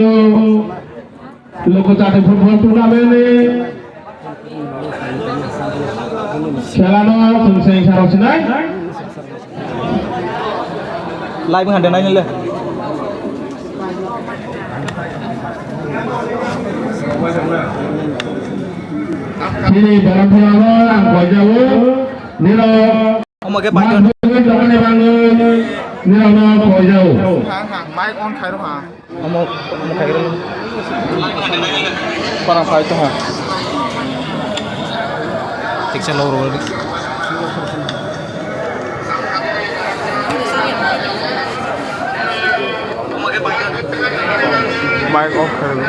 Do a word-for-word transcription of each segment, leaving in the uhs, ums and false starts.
Logo chati football tournament ni khela no chwng se saro sinai. Live hande nai le. Nini baramphano ang koijao nino. Omo khe paithan. Nino no koijao. Mic on khairo ha. Omo, omo khaikhe rw. Parang phai tongha. Thiksa log rw. Mic off khairw.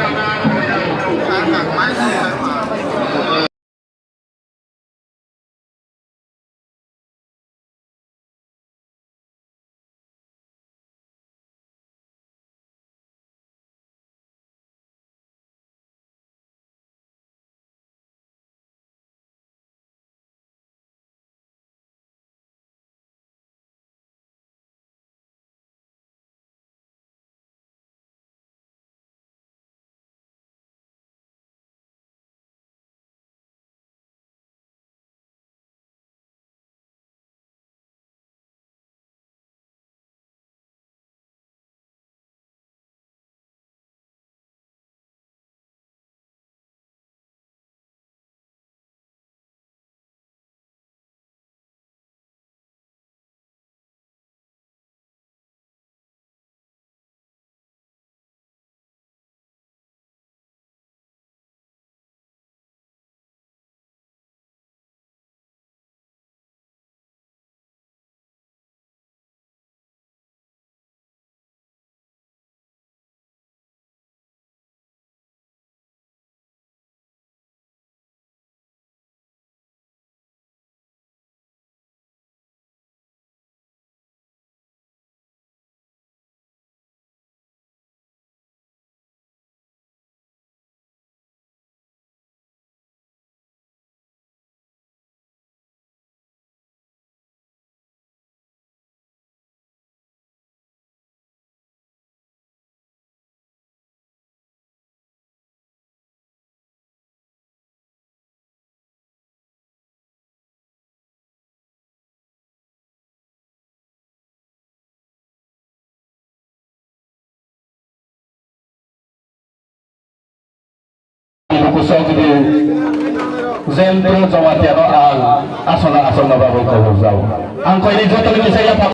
Kusok di Jayanta Jamatia no ang aswkno aswkno bagwi kobok jao. Ang koini joto ni kisa yapha.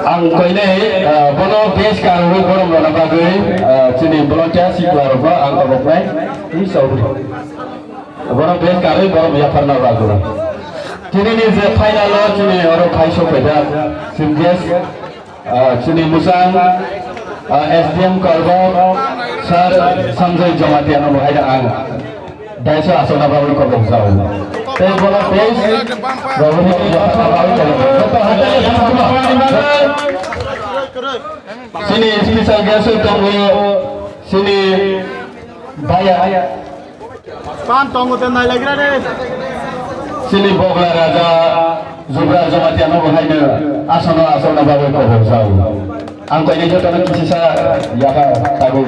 Ang koinai, ah, bono base karwi borom rwna bagwi, ah, chini volunteer sikla rokno ang koboknai. Bono base karwi borom yapharna bagwi. Tini ni je final o chini oro khai sok paida chief guest. Ah, chini musang, ah, S D M Korbok, Sir Sanjoy Jamatia no bahai ang. Daisa asana bagwi kobok jao. Tei bola pes, bagwi kobok jao. Chini special guest tongo, chini baya. Pan tongo te nai lagira de. Chini Bogla Raja Jubra Jamatia no haino asano asano bagwi kobok jao. Ang koini joto no kisisa yaka tago.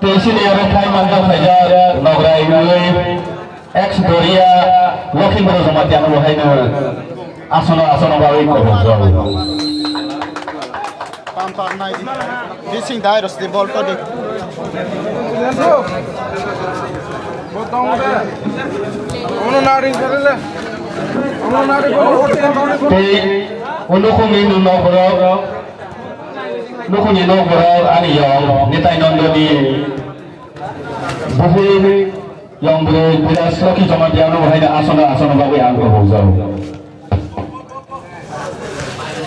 Te chini aro phai manja phaija Nograi ui ex Doria Lokhindra Jamatia no haino asano asano bagwi kobok jao. Pam pam nai di. Bising dai rosdi bol to di. Ono nari sale. Ono nari ko. Tei o nukhungni nok borok, nukhungni nok borok ani yong Nitai Nandoni buphuri yong bwrwi Biraj Rocky Jamatia no haino asano asano bagwi ang kobok jao.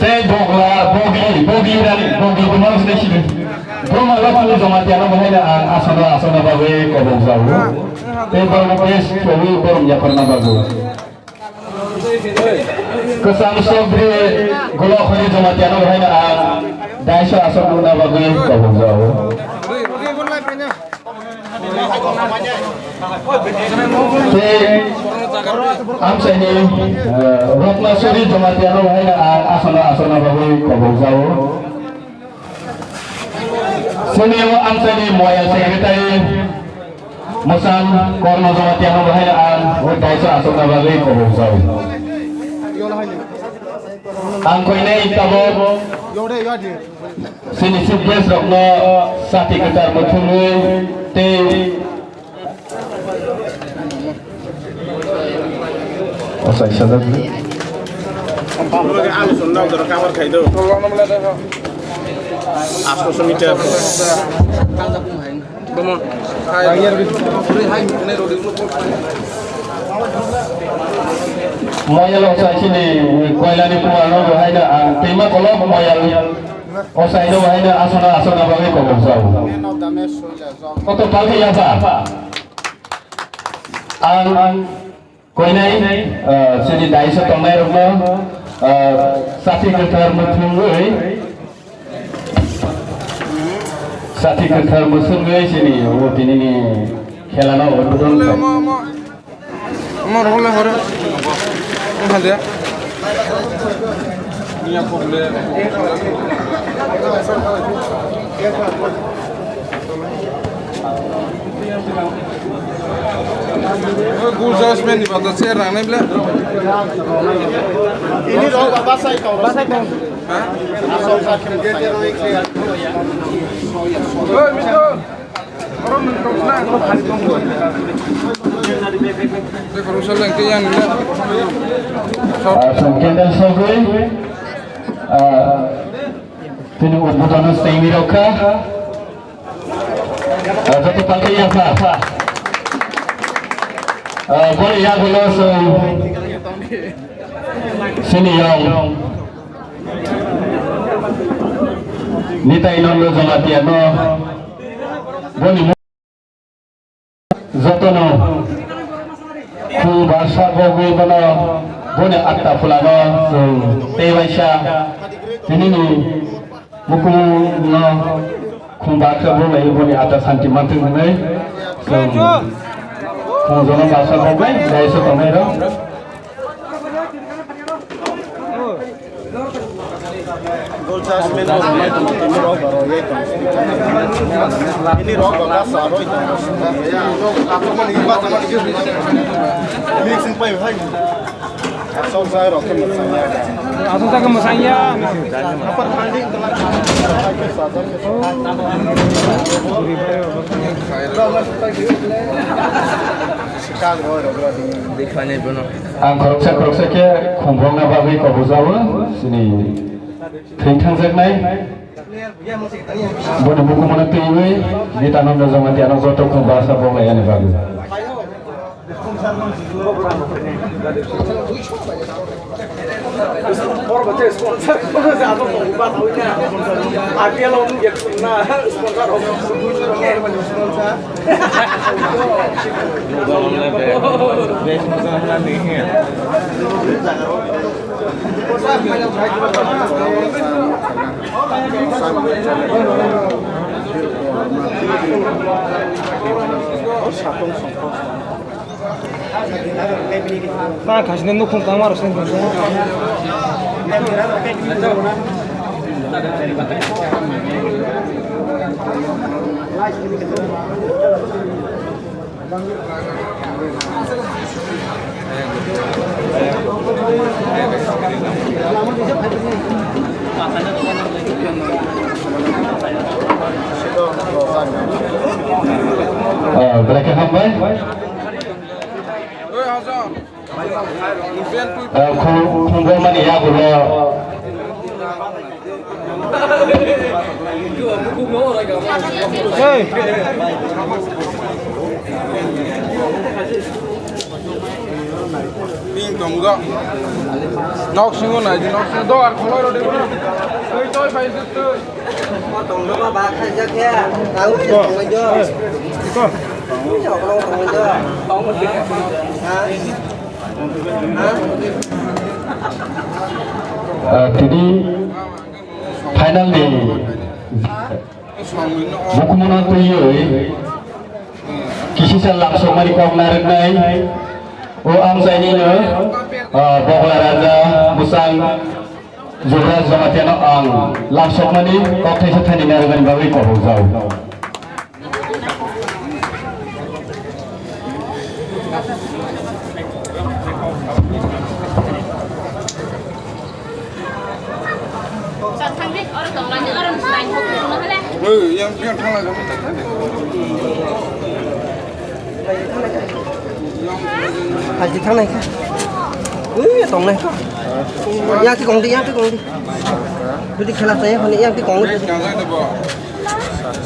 Tei Bogla, Bogli, Bogli rani, Bogli bo mang sini sini. Boma Lokhi Jamatia no bahai na ang asana, asana bagwi kobok jago. Tei borok bes khewi borom yapar na bago. Kwcham Sobri Golokhani Jamatia no bahai na ang daisa asana bagwi kobok jago. Tei amchaini, eh, Rotnasori Jamatia no hai na ang asana asana bagwi kobok jao. Sini o amchaini moya secretary Mosan Kormo Jamatia no hai na ang o daisa asana bagwi kobok jao. Ang koinai tabok sini chief guest rokno sati kwtal muthungwi tei Osai sajak. Alu sunda jora cover khai do. Asto sumita. Moyal osai sini koilani puano bahai na ang tima kolok moyal osai no bahai na asana asana bagwi kobok jao. Koto palki yasa. Ang koinai, ah, chini daisa tongnai rokno, ah, sati kwthar muthungwi, sati kwthar muthungwi chini o tinini khelano udbodhon khlai. Mo, mo, mo. Mo rokle horo. Mo hande. Gul jasmine ni bata chair nang nai ble. Ini rok basa tong. Basa tong. Ha? Asal sakit. Oi, Mister. Asam kendal sogwi, ah, tini udbodhon sengwi rokha. Ah, joto palke yapha. Ah, bori yagulo so sini yong. Nitai nondo Jamatia no. Boni jotono khung barsa bogwi bono boni atta phulano chwng tei waisa tinini mukungno khung barsa bogwi boni atta santi manthwng hwnwi chwng khung jono barsa bogwi daisa tongnai rok. Gol jasmine rok, tini rok, rok, yai tong. Ini rok, rok, rasa, rok, tong. Mixing pai, hai. Sok jai rok, ke masang ya. Asal tak masang ya. Apa tanding telah. Sekarang rok, rok, rok. Dikhane bono. Ang khoroksa khoroksa khe khumrokna bagwi kobojao, chini thwithangjaknai. Boni bukumono twiwi Nitananda Jamatia no joto khum barsa bonglaiyani bagwi. Ta khasina nukhung tangma rok sini. Oh, belai khe hambai. Eh, khung-, khungbomani yagulo. Hey. Bini tongo. Nok singo nai di, nok singo. Dogar khulai rw di bono. Twi, twi, pai, twi, twi. Tongo ba, ba, khaijak ya. Tau tongo jo. Tongo jo. Ha? Ha? Ah, tini final ni bukumono twiwi. Kisisa lamsokmani kok narwknai o amchaini no, ah, Bogla Raja Musang Jubraj Jamatia no ang lamsokmani kok thaisa thani narwknani bagwi kok rwjak. Oi, yang, yang thanglai. Phaidi thanglai kha. Ui, tonglai kha. Yang ti kong di, yang ti kong di. Bidi khela chaya honi, yang ti kong di.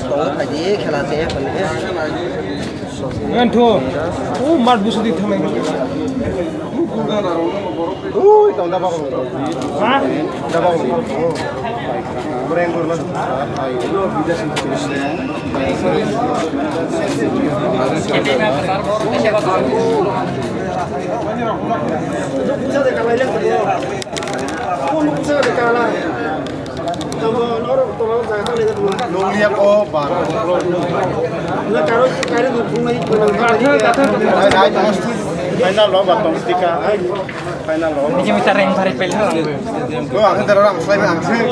Tonglai phaidi khela chaya honi. Entho, o mat busu di thanglai. Ui, tong da babo. Ha? Da babo. Breng gor na. Nungya ko ba. Final lo ba tong stika. Final lo. Ini kita reng tarik pel. Lo ang tara rang sai ang sai.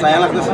Saya lah terus.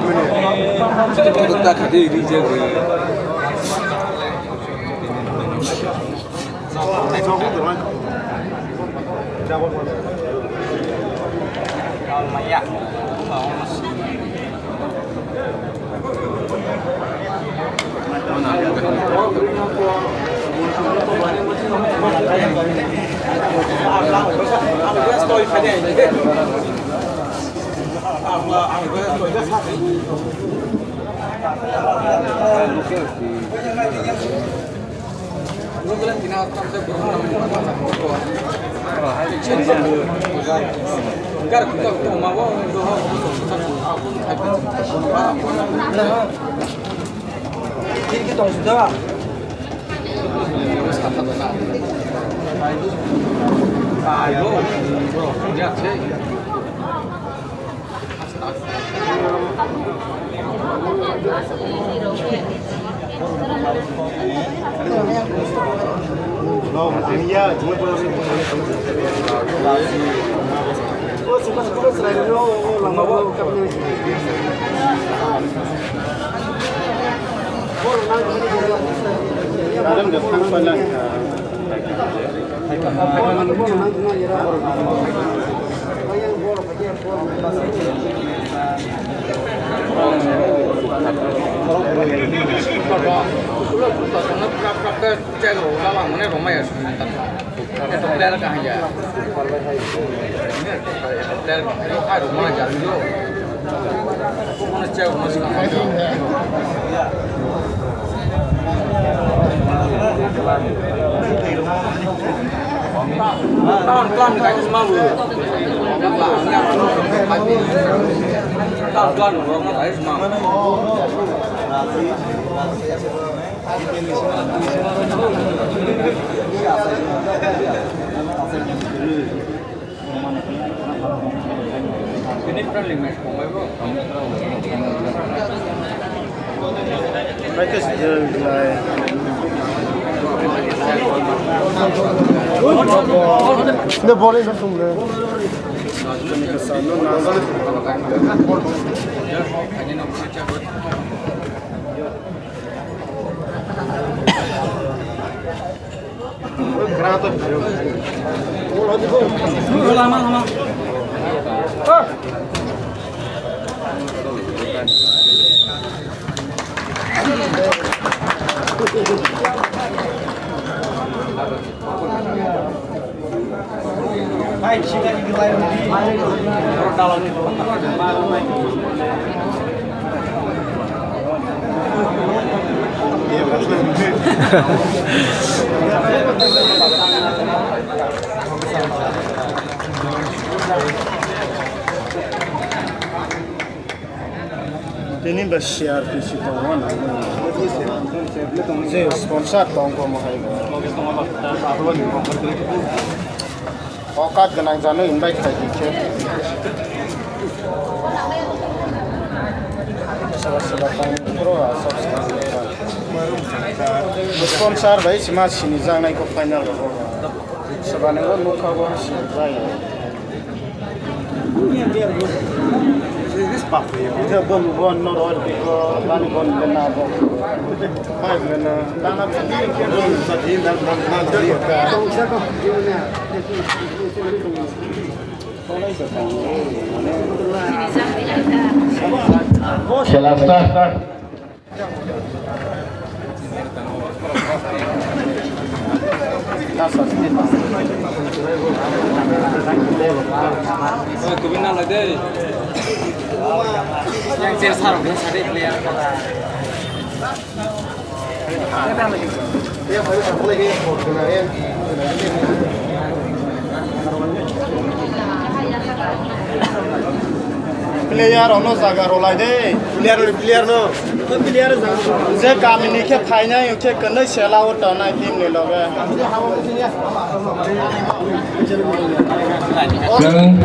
Tahun kelam ni kaji semua bu. Tahun kelam ni kaji semua. Ne bol in sung le. Tini ba C R P C tongo na. Je sponsor tong ko mo hai ba. Okat gwnang jano invite khai di khe. Soba soba tang pro a sab sab. Sponsor bai sima sini jangnai ko final ro. Soba ne ro nukha bo sini jai. Khela start. Player ono jaga rolai de. Player, player no. Je kamini khe phainai, khe kwnwi sela o tonai team ni loge. Chwng.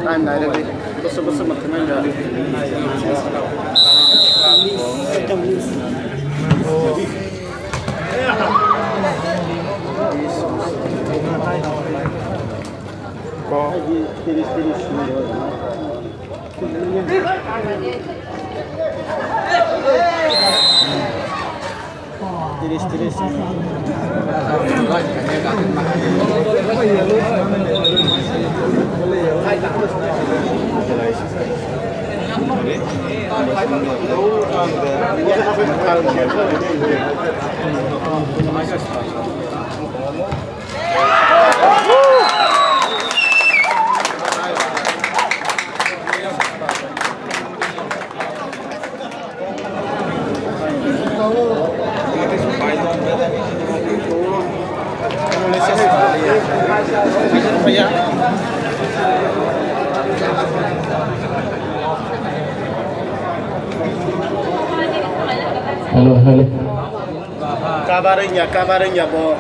Time nai re, boso boso ma thumai da. Ko. Tiris, tiris. Hello, hello. Kabar wngya, kabar wngya bo.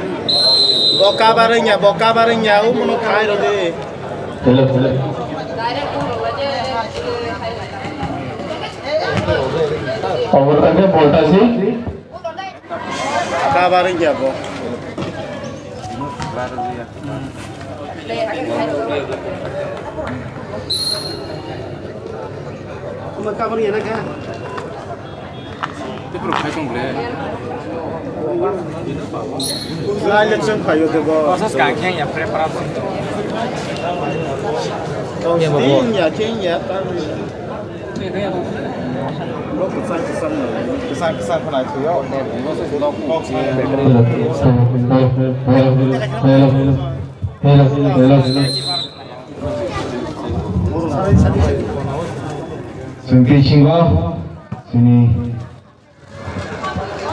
Bo kabar wngya, bo kabar wngya, o mono khai rw di. Hello, hello. Obo tangkhe bolta si. Kabar wngya bo. Kabar wngya na kha. Tei borok phai tong le. Lai le chwng phai o de bo. Process ka khe ya preparation. Tong sting ya khe ya ta. Bo kwchang kwchang no. Kwchang kwchang khna thwi o. Bo se nok nok. Hello, hello, hello. Hello, hello. Chwng twi singo chini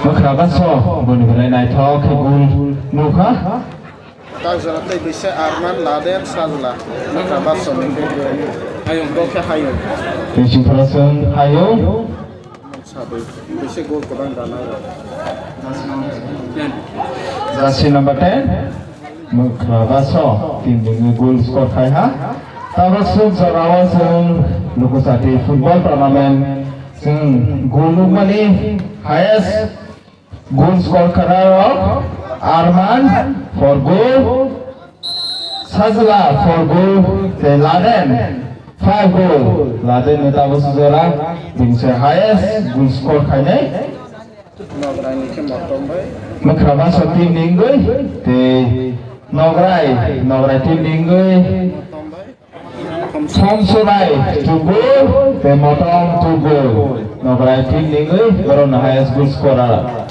Bwkha baso boni belai naithok khe gul nukha. Kajla tei bwsa Arman Laden Sajla. Nokha Baso ni. Hayung. Bo khe Hayung. Tei sing phara chwng Hayung. Sadoi, bisi gol kwbang rana rok. Jersey number ten, Mwkra Baso, team ni goal score khai ha. Tabuk swk jorao chwng Lukusati football tournament chwng goal nukmani highest goal score khana rok Arman four goal, Sajla four goal, tei Laden five goal. Laden ni tabuk jora bini se highest goal score khainai. Nograi ni khe Motom bai. Mwkra Baso team ni wngwi, tei Nograi, Nograi team ni wngwi. Motom bai. Somsorai two goal, tei Motom two goal. Nograi team ni wngwi, borok no highest goal scorer.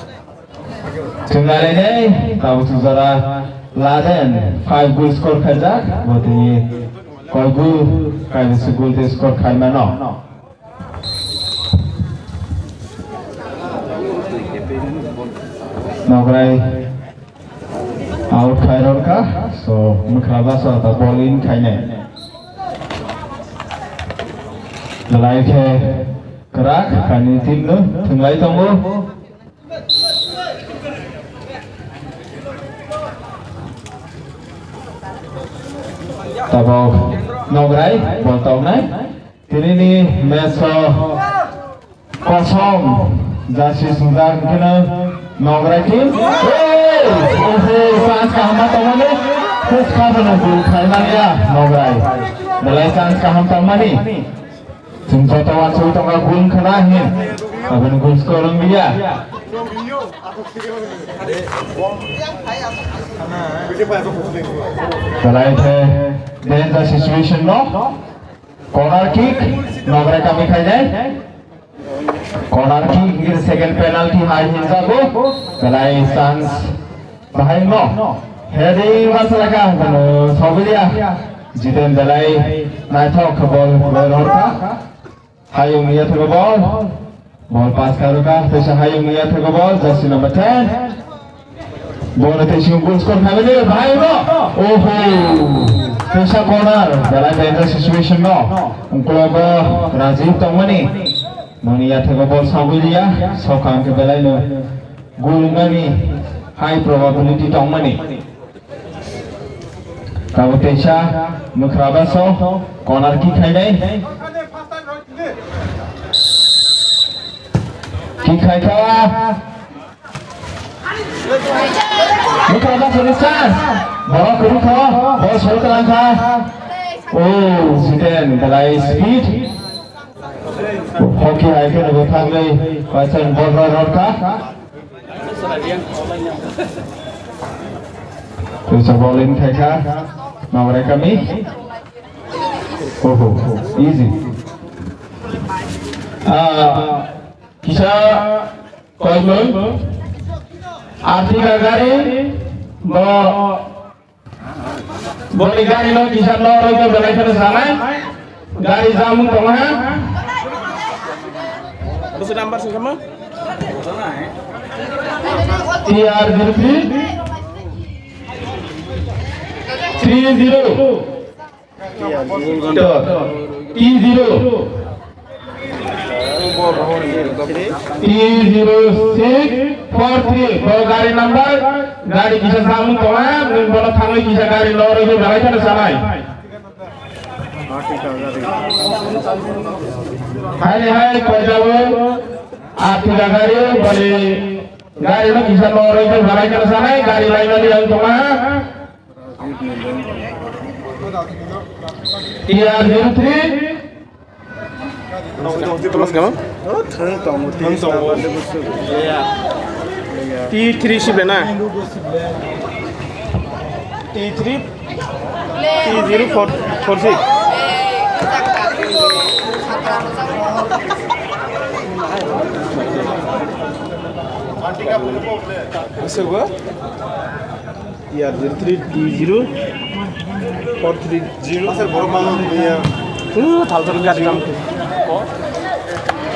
Chwng nai nai, tabuk jora Laden five goal score khaijak, bo tini koi goal, kaisa goal tei score khai mano. Nograi out khai rorkha, so Mwkra Baso ta ball in khainai. Belai khe kwrak, kainwi team no thwnglai tongo. Tabuk Nograi ball toknai. Tinini match o kosom jersey swngjak hwnkhe no Nograi team. Hey! Oho, chance kaham ma tongmani. Khuska bono goal khaimani ya Nograi. Belai chance kaham tongmani. Chwng joto uansugwi tongkha goal khna hin. Aboni goal score wng liya. Belai khe danger situation no. Corner kick, Nograi kami khainai. Corner kick, second penalty hai hinjago. Belai chance bahai no. Heading basalaka, kono sobiliya. Jiten belai naithok khe ball belai rorkha. Hayung ya thego ball. Ball pass karuka, teisa Hayung ya thego ball, jersey number ten. Ball teisa goal score khaimani, bahai no. Oho. Teisa corner, belai danger situation no. Ungkologo Rajiv tongmani. Boni ya thego ball sabuiliya, sokang khe belai no. Goal wngmani high probability tongmani. Tabuk teisa Mwkra Baso corner kick khainai. Kick khaikha. Mwkra Baso ni chance. Borok kwrwikha. Ball soi kwlangkha. Oh, Jiten belai speed. Hockey hai khe nugo thangwi paisa ball roi rorkha. Teisa ball in khaikha, Nograi kami. Oho, easy. Ah, kisa koimon. Artika gari, bo Boni gari no kisa no roi ko belai kheno sanai. Gari jamung tongo ha. Bwswk number sing kama? T R zero three three zero. T zero. T zero six four three, bo gari number, gari kisa samung tongo, nwng bono thangwi kisa gari lorwi belai kheno sanai. Hai hai, koijabo, Artika gari, boni gari no kisa lorwi belai kheno sanai, gari lainani ang tongo. T R zero three. Thomas kama? T three sibe na? T three, T zero four, four six. Asa gua? T R zero three two zero four three zero. Sir, borok mano niya. Uh, thal thal gari jam.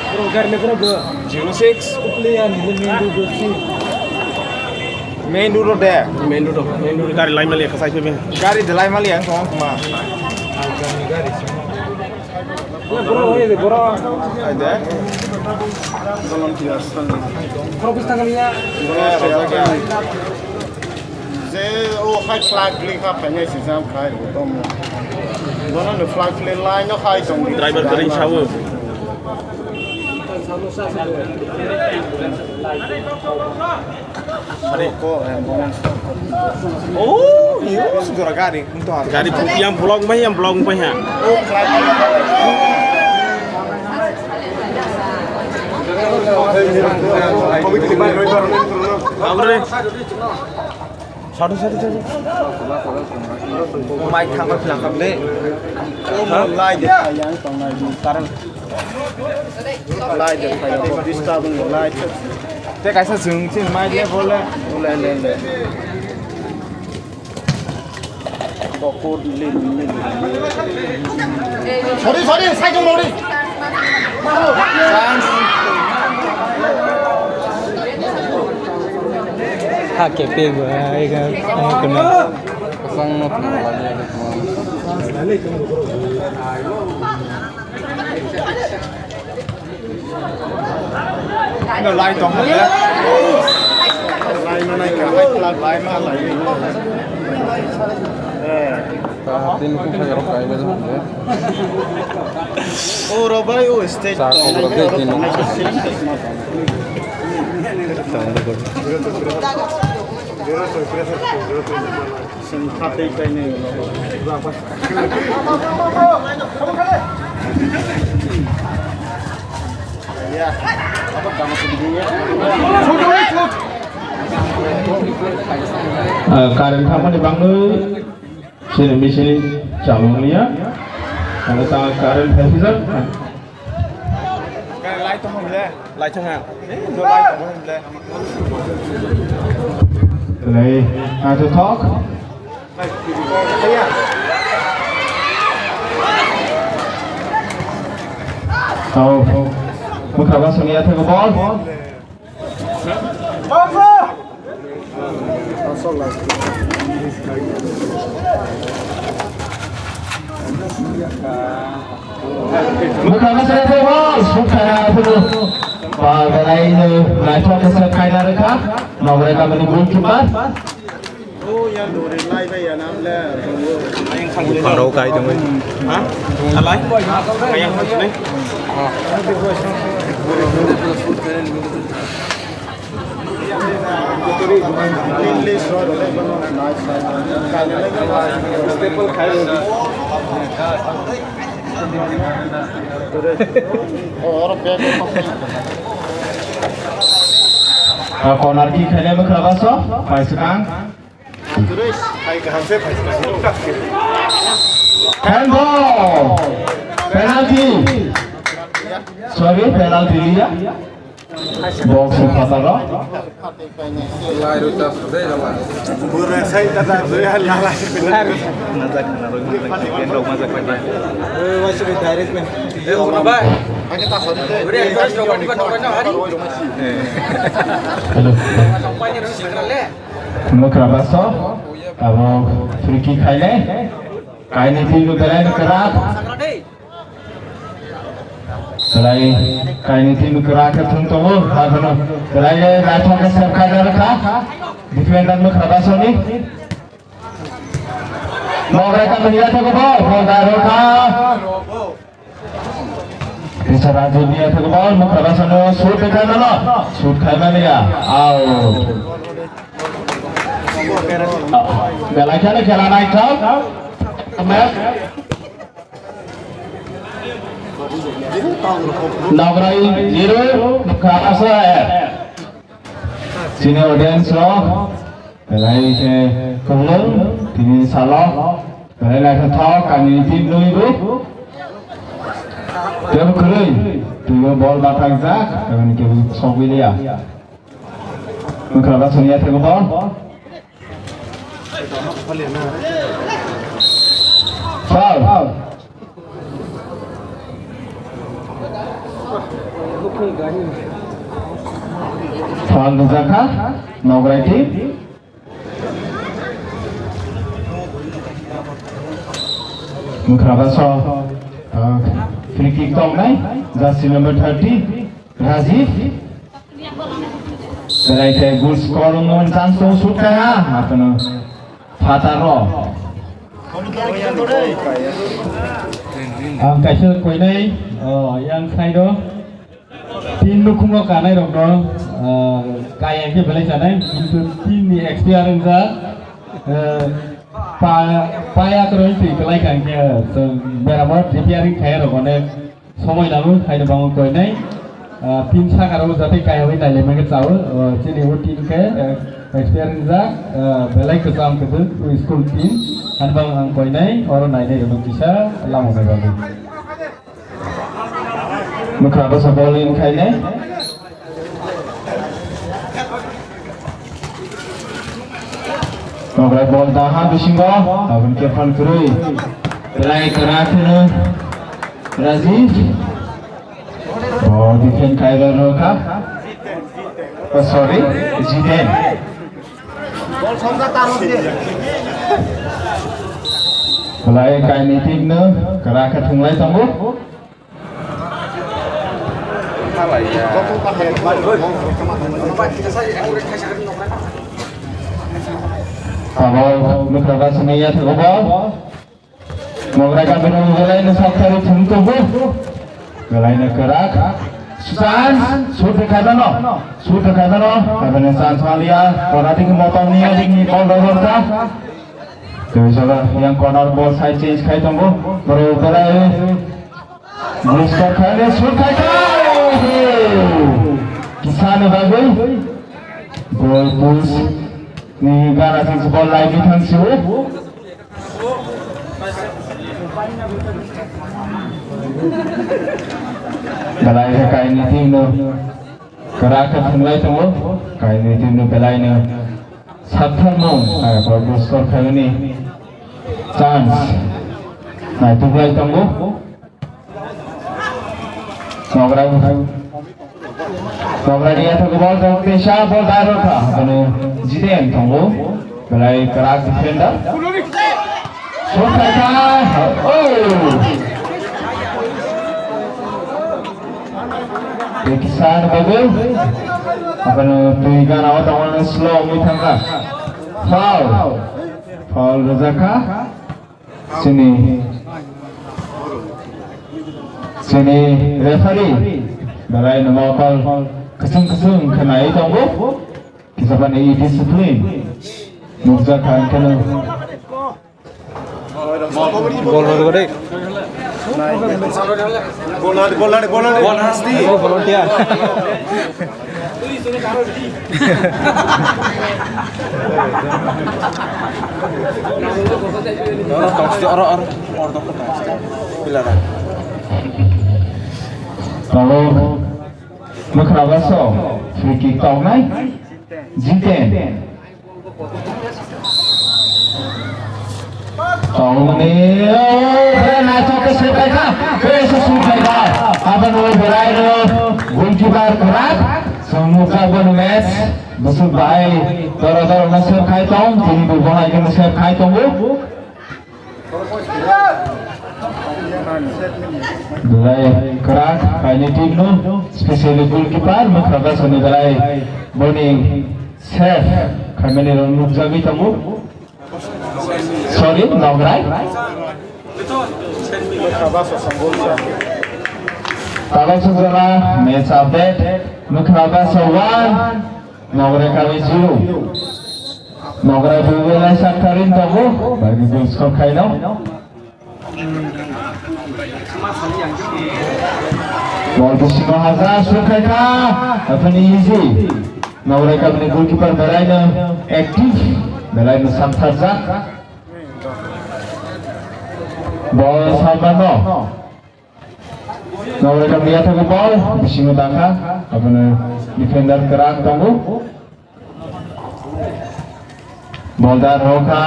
Bro, gari le bro, bro. Zero six. Uple ya, ni le main road si. Main road de. Main road, main road gari lai mali kasai pe. Gari de lai mali ang tong ma. Boro, boro. Ai de. Volunteers. Boro, boro. Je o hai flag bli kha phainai sijam khai bo tomo. Bono no flag bli line no khai tong. Driver kwrwi sawo. Oh, yes, gora gari. Gari yang vlog mai, yang vlog mai ha. Abre. Sadu, sadu, sadu. Mai thangma philang kam de. Lai de yang tong lai di. Current. Lai de, lai de, disturb lai de. Te kaisa chwng chin mai de bole. Le, le, le. Sorry, sorry, sai jong sorry. Ha, ke pe ba, ai ga, ai ga na. Pasang no pula la de. No, lai tong le. Lai no nai ka, lai, lai ma lai. Eh. Ta tin ku khai rok kai le. O ro bai o stage. Sa ko ro de tin. Sorpresa. Ah, current thangmani bagwi chini machine chalokliya. Abo ta current phaisijak. Lai thang ha. Lai, naithothok. Tau, bwkha ba songya thangwi bol. Bwkha ba songya thangwi bol. Sukha ya thangwi. Ba belai no naithok khe khaina rwkha. Nograi kamani goalkeeper. Buphang rok kai tongwi. Ha? Alai? Kayang phasinai? Ah, corner kick khainai bwkha baso, paisikang. Handball! Penalty! Sorry, penalty liya. Box phataro. Hello. Mwkra baso, abo free kick khainai. Kainwi team belai no kwrak. Belai kainwi team kwrak khe thung tongo. Haphano belai le naithok khe save khaina rwkha. Defender Mwkra basoni. Nograi kamani yathego bol, bol da rwkha. Kisa Raju ni yathego bol, Mwkra basano shoot khai mano. Shoot khai mani ya. Out. Belai kheno khela naithok. Nograi zero, Mwkra basa ek. Sini audience rok, belai khe kwbulung, tini salo, belai naithothok, ani team nwi bo. Tebo kwrwi, twibo bol bathakjak, tebo ni kebo sogwi liya. Mwkra basoni yathego bol. Foul. Foul rijak kha, Nograi team. Mwkhra baso, ah, free kick tongnai, jersey number thirty, Rajiv. Belai khe goal scoring chance tong shoot kha ha, aphano phataro. Ang kaisa koinai, oh, yang side o. Team nukhungo kanai rokno, ah, kaya khe belai sanai, kintu team ni experience a, ah, pa-, paya kwrwi twi kwlai kha hinkhe, so, beramo repairing khaya rok onek somoi nango, haino bangma koinai, ah, team sakaro jate kaya bai nailai mankhe chao, ah, chini o team khe, eh, experience jak, ah, belai kwcham kwthwk school team, haino bangma ang koinai, oro nainai rokno kisa lama bai bagwi. Mwkhra bwsa ball in khainai. Nokrai ball daha bisingo, aboni khe phan kwrwi. Belai kwrak kheno Rajiv. Ball defend khairok rokha. Oh, sorry, Jiten. Belai kainwi team no kwrak khe thwnglai tongo. Tabok Mwkhra bwsa ni yathego ball. Nokrai kamino belai no saktharwi thwng tongo. Belai no kwrak. Chance, shoot khaibano. Shoot khaibano. Aboni chance maliya. Konating motom ni ading ni ball rorokha. Tei jora yang corner ball side change khai tongo. Boro belai. Mister Khaile shoot khai tongo. Kisano bagwi. Goal post ni gara sing ball lai bithang siu. Belai khe kainwi team no kwrak khe thwnglai tongo, kainwi team no belai no saktharmung, ah, goal score khaimani chance naituklai tongo. Nokrai, nokrai ni yathok ball tong tesa ball direct kha. Kono Jiten tongo. Belai kwrak defender. Shot khaikha. Oh. Kisan bagwi. Akono twi gana o tongo slow wngwi thangkha. Foul. Foul rwjakha. Chini, chini referee belai no mokol kwchwng kwchwng khe naiwi tongo. Kisa bani discipline nukjak kha, hwnkhe no. Bol rwdi. Bol nadi, bol nadi, bol nadi. Bol hasti. Volunteer. Oro tongsi, oro, oro, oro tongsi. Pilara. Tabok Mwkhra bwsa free kick tongnai. Jiten. Tongmani, oh, belai naithok khe save khaikha, bese save khaikha. Aboni belai no goalkeeper kwrak, chwng nukjak bono match, bwswk bai doro doro no save khai tong, tini bo bahai khe no save khai tongo. Belai kwrak kainwi team no, specially goalkeeper, Mwkhra bwsa ni belai boni save khaimani rok nukjagwi tongo. Sorry, Nokrai. Tabok sujala, match update, Mwkhra bwsa one, Nokrai Kamni zero. Nokrai bwbwlai saktarin tongo, bai bwbwng score khaino. Bol bisingo hajar sukhaikha, aphani easy. Nokrai Kamni goalkeeper belaino active, belaino saktharjak. Bol salmano. Nokrai Kamni yathagwi bol bisingo dakha, abono defender kwrak tongo. Bol da rokha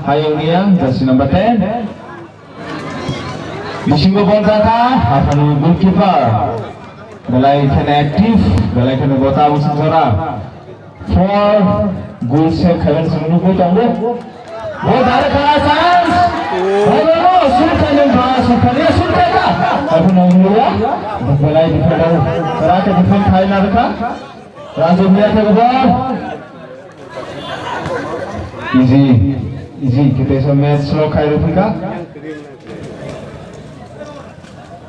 hayungni yang, jersey number ten. Bisingo bol dakha, aphano goalkeeper. Belai kheno active, belai kheno gota usung jora. Four goal save khaimani chwng nugwi tongo. Bo dare kha chance. Bhai, bhai, bhai, shoot khai nang kha, shoot khai ya, shoot khai kha. Aphano nang ya. Belai defender. Rake defend khai na kha. Raju Miya khe ball. Easy, easy. Kita sa match slow khai rupika.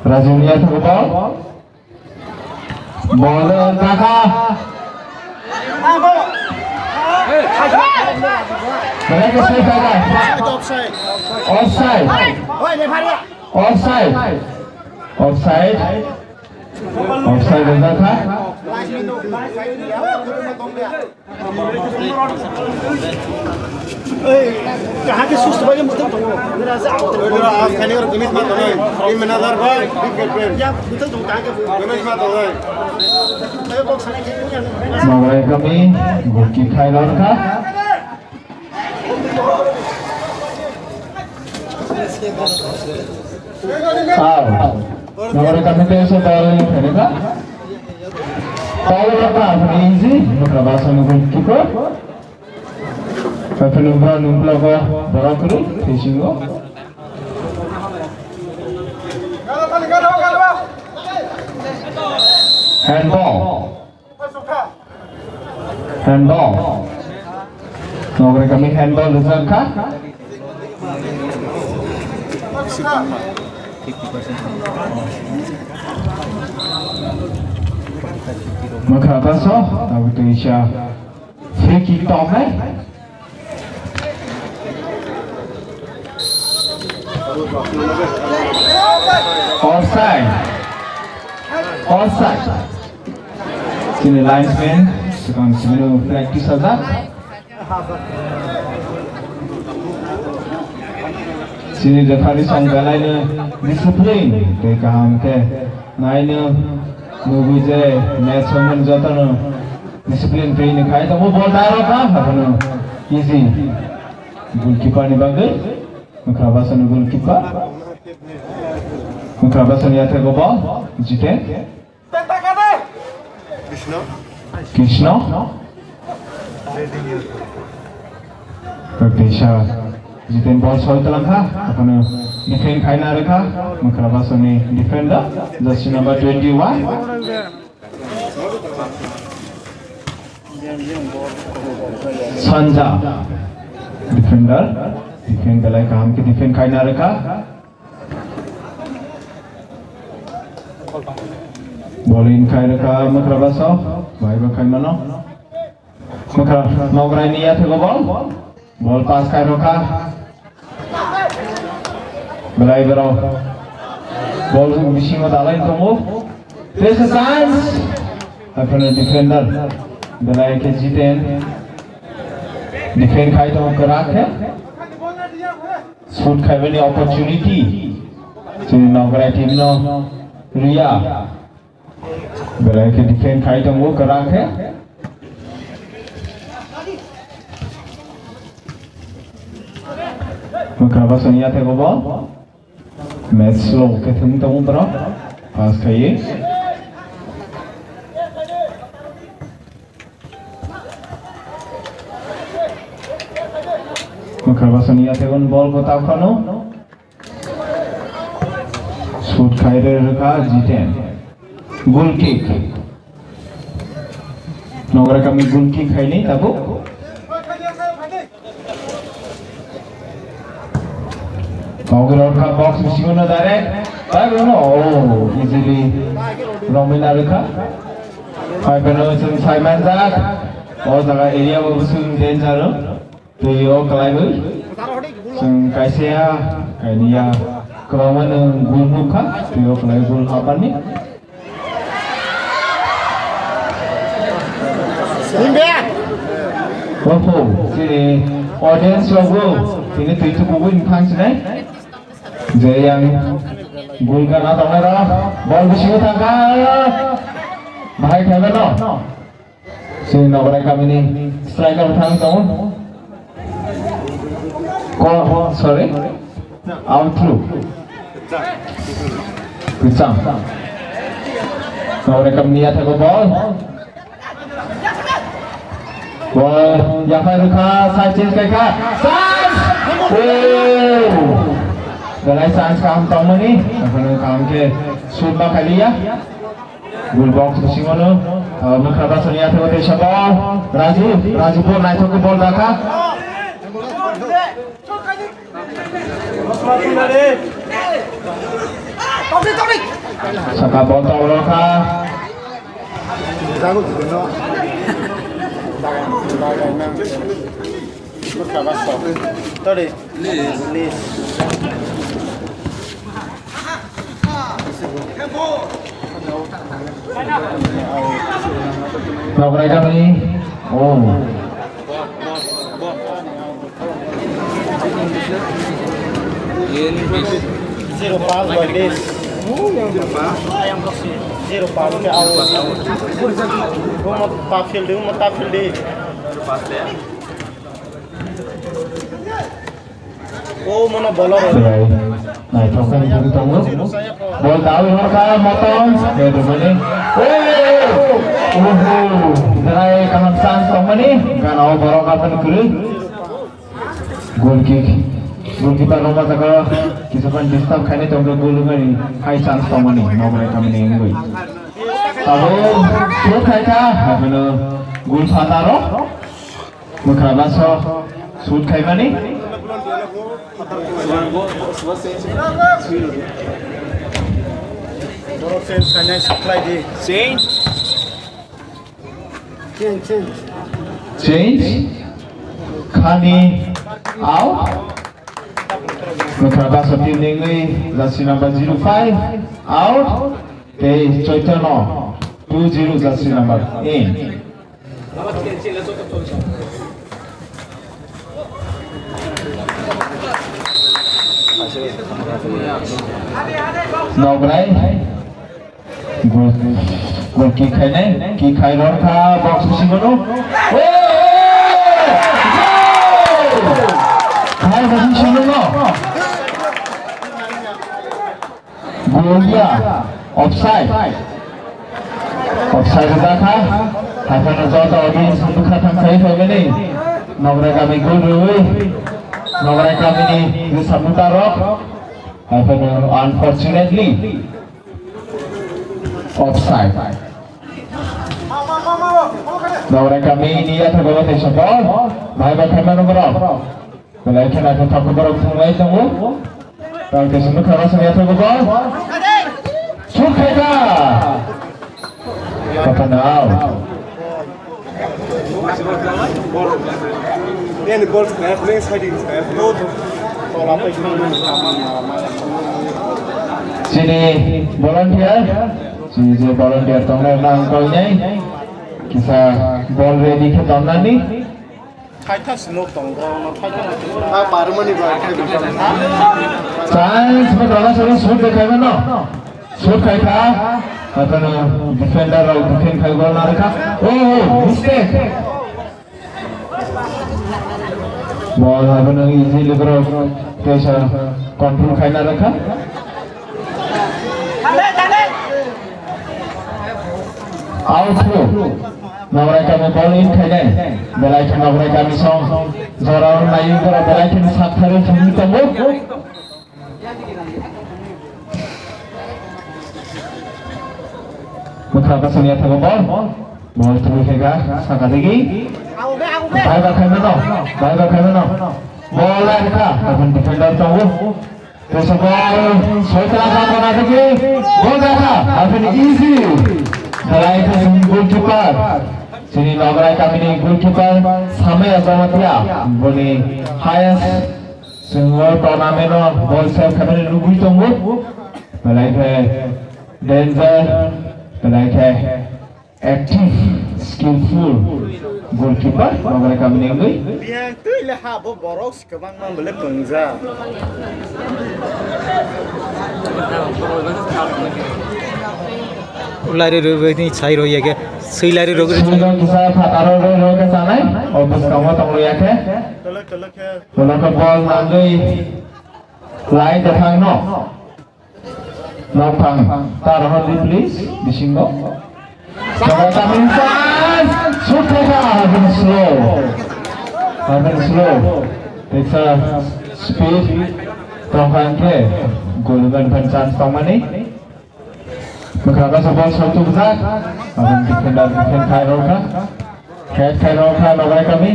Raju Miya khe ball. Ball kaka. Mereka sih kaka. Offside. Offside. Offside. Offside. Offside rijak kha. Kaham khe susto bai muthung tongo. Oidoro, ah, khaini oro jinis ma tongo. Team manager bai, big captain. Ya, muthung tongo, kaham khe. Jinis ma tongo. Mograi kami, goal kick khai lor kha. Out. Mograi kami te se ball ni phene kha. Ball raka phene easy, Mukra Basani goalkeeper. Phai phene ball nung block o borok kwrwi, facing o. Handball. Handball. Nogre kami handball rijak kha. Mokra Baso, tabuk tei sa free kick tongnai. Offside. Offside. Chini linesman, swkang simi no flag tisajak. Chini referee song belai no discipline tei kaham khe nai no nugwi je match song joto no discipline twi ni khai tongo ball daro ka haphano easy goalkeeper ni bagwi. Mokra Basani goalkeeper. Mokra Basani yathego ball. Jiten. Krishna. Krishna. Jiten ball soi talangkha. Akhano defend khaina rekha. Mokra Basani defender. Jersey number twenty-one. Sanja. Defender. Defend belai kaham khe defend khaina rekha. Ball in khai rekha Mokra Baso. Bai ba khai mano. Mokra Nograi ni yathego ball. Ball pass khai rokha. Belai borok ball bisingo dalai tongo. There's a chance. Akhano defender. Belai khe Jiten. Defend khai tongo kwrak khe. Shoot khaibani opportunity. Chini Nograi team no Ria. Belai khe defend khai tongo kwrak khe. Mokra Basani yathego ball. Match slow khe thwng tongo borok. Pass khaiwi. Mokra Basani yathego ball ko tap khano. Shoot khai re rwkha Jiten. Goal kick. Nograi kami goal kick khaini tabuk. Nograi rwkha box bisingo no direct. Bai bono, oh, easily romwi na rwkha. Bai bono chwng sai manjak. O jaga area bo chwng danger o. Twi o kwlaiwi chwng kaisa ya, kainiya kwbangma nwng gul nukha, twi o kwlai gul hapani. Oho, chini audience rokbo tini twi thukugwi wngthang sinai. Je yang gul gana tongnai rok, ball bisingo thangkha. Bahai khaibano. Chini Nograi kamini striker thang tongo. Ko, sorry. Out through. Kwcham. Nograi kamini yathego ball. Ball yaphai rwkha, side change khaikha. Chance! Oh! Belai chance kaham tongmani, akhano kaham khe shoot ma khailiya. Goal box bisingono, ah, Mukra Basoni yathego tei sabo. Rajiv, Rajiv ball naithok khe ball rakha. Saka ball tong rokha. Tore. Lis. Lis. Nokrai kamani. Oh. Zero pass by Lis. Zero pass ke out. Gumo ta field, gumo ta field. O mano bolo ro. Belai naithok khe nugwi tongo. Bol dawi horkha Moton. Tei rwmani. Oh! Oho! Belai kaham chance tongmani. Gana o borok aphano kwrwi. Goal kick. Goalkeeper rok ma jaga kisa phan disturb khainai tongkhe goal wngmani hai chance tongmani. Nokrai kamani wngwi. Abo shoot khaikha. Aphano goal phataro. Mukra Baso shoot khaimani. Borok change khainai supply di. Change. Change, change. Change. Khani out. Mukra Baso team nengwi jersey number zero five out. Tei Chaitanya two zero jersey number in. Nokrai. Goal, goal kick khainai, kick khai rwkha box bisingono. Oh! Goal! Khai bisingono. Goal ya, offside. Offside rijak kha. Haiphano joto audience bwkha thang sai phaimani. Nokrai kami goal rwui. Nokrai kamini rwsa mutarok. Haiphano unfortunately offside. Nokrai kamini yathakgo teisa ball. Bhai bwkha mano borok. Belai kheno khe thangkhe borok thunglai tongo. Tang kaisa nukha ma songya thangkhe ball. Shoot khaikha. Kaphano out. Chini volunteer, chini je volunteer tongnai rok ang koi nai. Kisa ball ready khe tonnani. Thaitha sino tongo, no thaitha no tongo. Ah, parmani ba, thaitha. Chance mo dala sari shoot dekhai mano. Shoot khai kha. Akhano defender rok defend khai gol na rekha. Oh, mistake. Ball akhano easy libero pressure control khai na rekha. Out throw. Nokrai kami ball in khainai. Belai khe Nokrai kami song. Jora rok nai bora belai khe sak thari thangwi tongo. Mukha kasung ya thago ball. Ball throw khe ga saka digi. Bhai ba khaimano. Bhai ba khaimano. Ball lai kha. Akhon defender tongo. Kaisa ball, soitla kha kona theke, ball dakha, aphini easy. Belai khe chini goalkeeper, chini Nokrai kamini goalkeeper, Samaya Jamatia, boni highest chwng o tournament o ball save khaimani nugwi tongo. Belai khe danger, belai khe active, skillful goalkeeper, Nokrai kamini wngwi. Biyang twi le ha bo borok se kwbangma bole pwngjak. Ulai ri rwgwi ni sai rw ya khe, swi lai ri rwgwi. Swi rw kisa phataro rw rw khe chanai, o bwskango tong rw ya khe. Tolo, tolo khe. Tolo khe ball nangwi lai kwthang no. Nokphang ta rohor di please, bisingo. Jaga tamil chance, shoot khaikha, Harbin slow. Harbin slow. Kaisa Speed tongkha hwnkhe goal man phan chance tongmani. Bwkha kaisa ball shot tubujak. Aboni defender defend khai rwkha. Head khai rwkha Nograi Kami.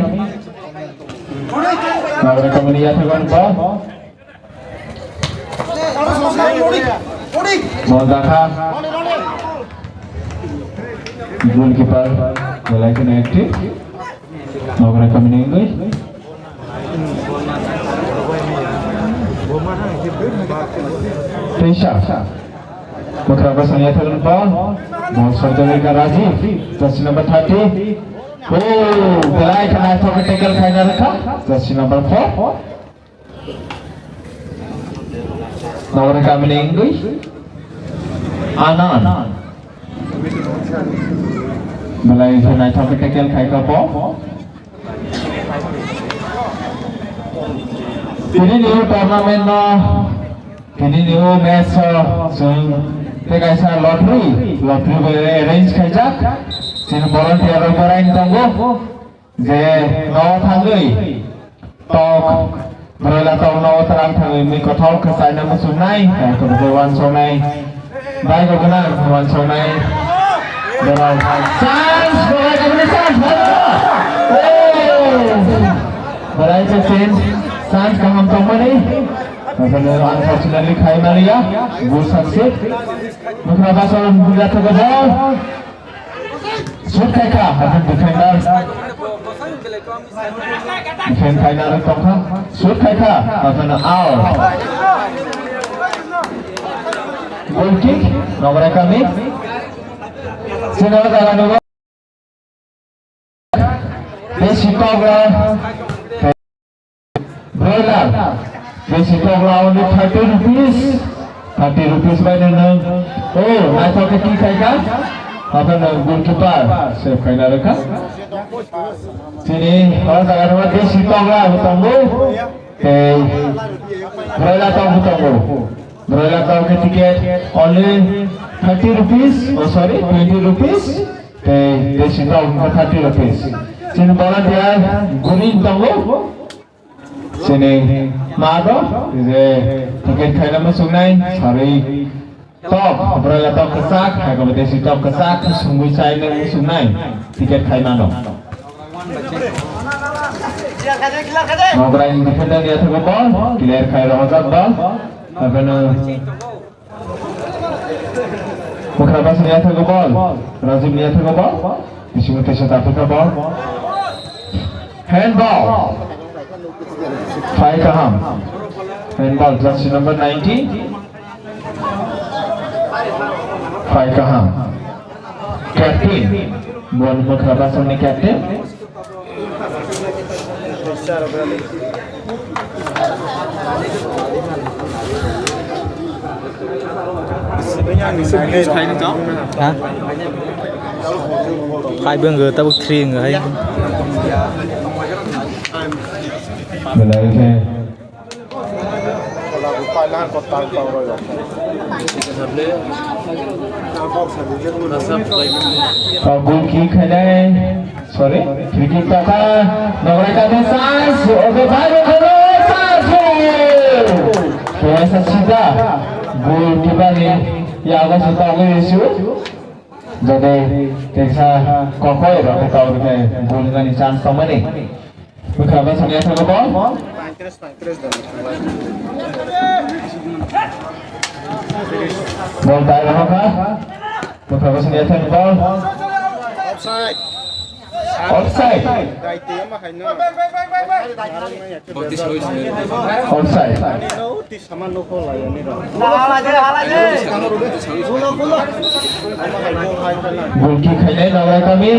Nograi Kami ni yathakni ball. Ball dakha. Goalkeeper belai kheno active. Nograi Kami ni wngwi. Teisa. Bwkha bwsang yathakni ball. Ball sojagwi ka Rajiv. Jersey number thirty. Oh, belai kheno naithok tackle khaina rwkha. Jersey number four. Nograi Kami ni wngwi Anand. Belai khe naithok khe tackle khai kha bo. Tini ni o tournament no, tini ni o match o chwng tei kaisa lottery, lottery bai arrange khaijak. Chini volunteer rok berai tongo. Je no thangwi tok, broiler tok no tram thangwi mi kothok khe chaina muchungnai, hai khe bo wansongnai. Bai go gwnang wansongnai. Borok chance, borai go gwnang chance. Oh! Borai khe chance, chance kaham tongmani. Asal unfortunately khai maliya, good success. Bwkha basa buja thok ball. Shoot khai kha, haikhe defender. Defend khaina rwk tongkha. Shoot khai kha, haikhe out. Goal kick, Nograi Kami. Sini jaga nugo. Besi tokla. Broiler, besi tokla only thirty rupees. Thirty rupees bai no nwng. Oh, naithok khe kick khai kha. Haphano goalkeeper save khaina rwkha. Chini o jaga no besi tokla bo tongo. Tei broiler tok bo tongo. Broiler tok khe ticket only thirty rupees. Oh, sorry, twenty rupees. Tei besi tok khe thirty rupees. Chini volunteer guri tongo. Chini ma do je ticket khaina muchungnai sarwi tok, broiler tok kwchak, hai khe desi tok kwchak sungwi chaina muchungnai ticket khaina no. Nograi ni defender ni athago ball, clear khai rohorjak ball. Haphano Bwkha basa ni athago ball. Rajib ni athago ball. Bisingo kaisa tapikha ball. Handball. Phai kaham. Handball, jersey number nineteen. Phai kaham. Captain. Bon Bwkha basa ni captain. Ha? Five wngkha, tabuk three wngkha hai. Belai khe. Goal kick khainai, sorry, free kick tokha, Nograi Kami chance, oke, bhai, oke, chance! Kaisa sida, goalkeeper ni yago se togwi risu, jodi kaisa kokoi rok togwi khe goal ni chance tongmani. Bwkha basa ni athago ball. Ball dai rohorkha. Bwkha basa ni athago ball. Offside. Offside. Goal kick khainai Nograi Kami.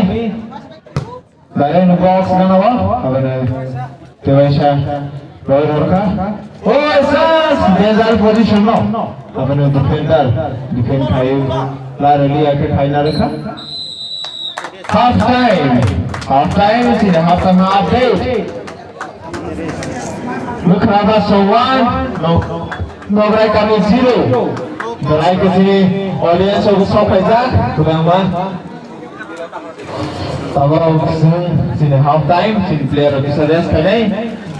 Direct no box gana o, aboni tewaisa roi rorkha. O, chance, danger position no. Aboni defender, defend khai, la rally ake khaina rwkha. Half time, half time, sini half time update. Bwkha basa one, no, Nograi Kami zero. Belai khe sini audience o sok phaijak, kwbangma. Tabok chwng chini half time, chini player rok kisa rest khainai.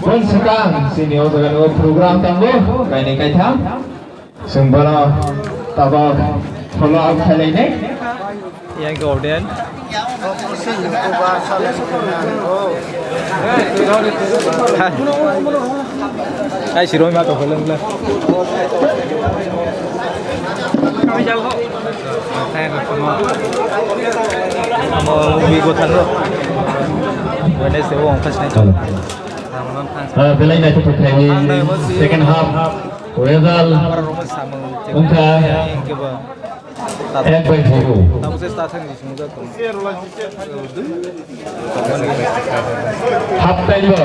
Bun swkang chini o jaga ni o program tongo, kainwi kaitham. Chwng bono tabok follow up khlai nai. Yang ke audience. Hai, si roi ma to follow le. Amo wi go thang ro. Wednesday o ongkhas nai. Hello. Ah, belai naithothok khlaiwi second half result wngkha ek bai zero. Half time o,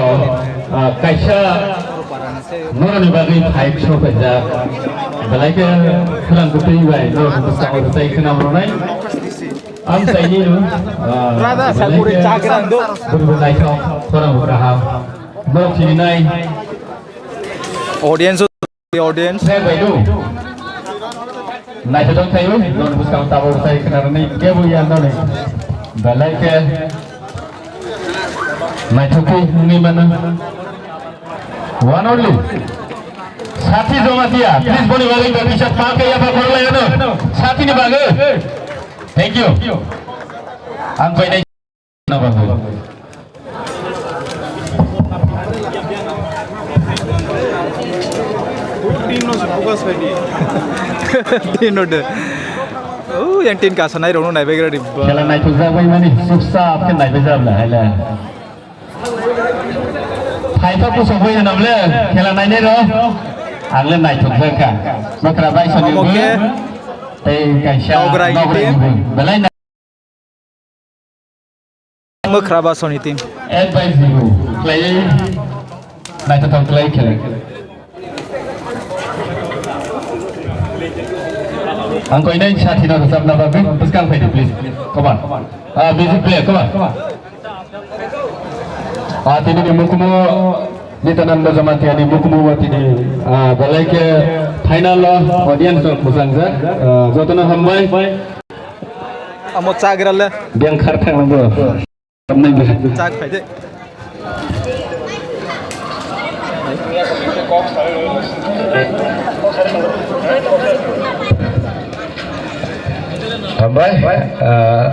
ah, kaisa noroni bagwi five sophaijak. Belai khe khwlang kwtwi bai norokni bwskango rwchai khwnam rwnai. Ang saini no, ah, Brother, belai sakuri khe chagra do. Bwrwi naithok, khorang bo kaham. Norok chini nai. Audience, audience. Sir bai do. Naithothok thaiwi, non bwskang tabok sai khwnarani kebo ya noni. Belai khe naithokwi wngwi mano. One only. Sati Jamatia, please boni bagwi ba kisa pa khe ya ba khorlai ano. Sati ni bagwi. Thank you. Ang bai nai. Tin no de. Oh, yang tin ka sanai rong no nai bai gra di ba. Khela nai thok jak bai mani, suksa apke nai bai jab la, hai la. Phai thok ko sogoi na bole, khela nai ne ro. Ang le nai thok jak ka. Makra bai sani. Omo bo. Ke? Tei kaisa. Nograi nograi team. Belai. Mwkhra ba soni team. Ek bai zero. Khlaiwi naithothok khlaiwi khele. Ang koinai sathi no rwchapna bagwi bwskang phaidi, please. Come on. Ah, music play, come on. Ah, tini ni mukumu Nityananda Jamatia ni mukumu tini, ah, belai khe final o audience rok mwchang jak. Ah, jotono hambai. Amo chagra le. Biyang khar thang nangbo. Chak phai de. Hambai. Ah.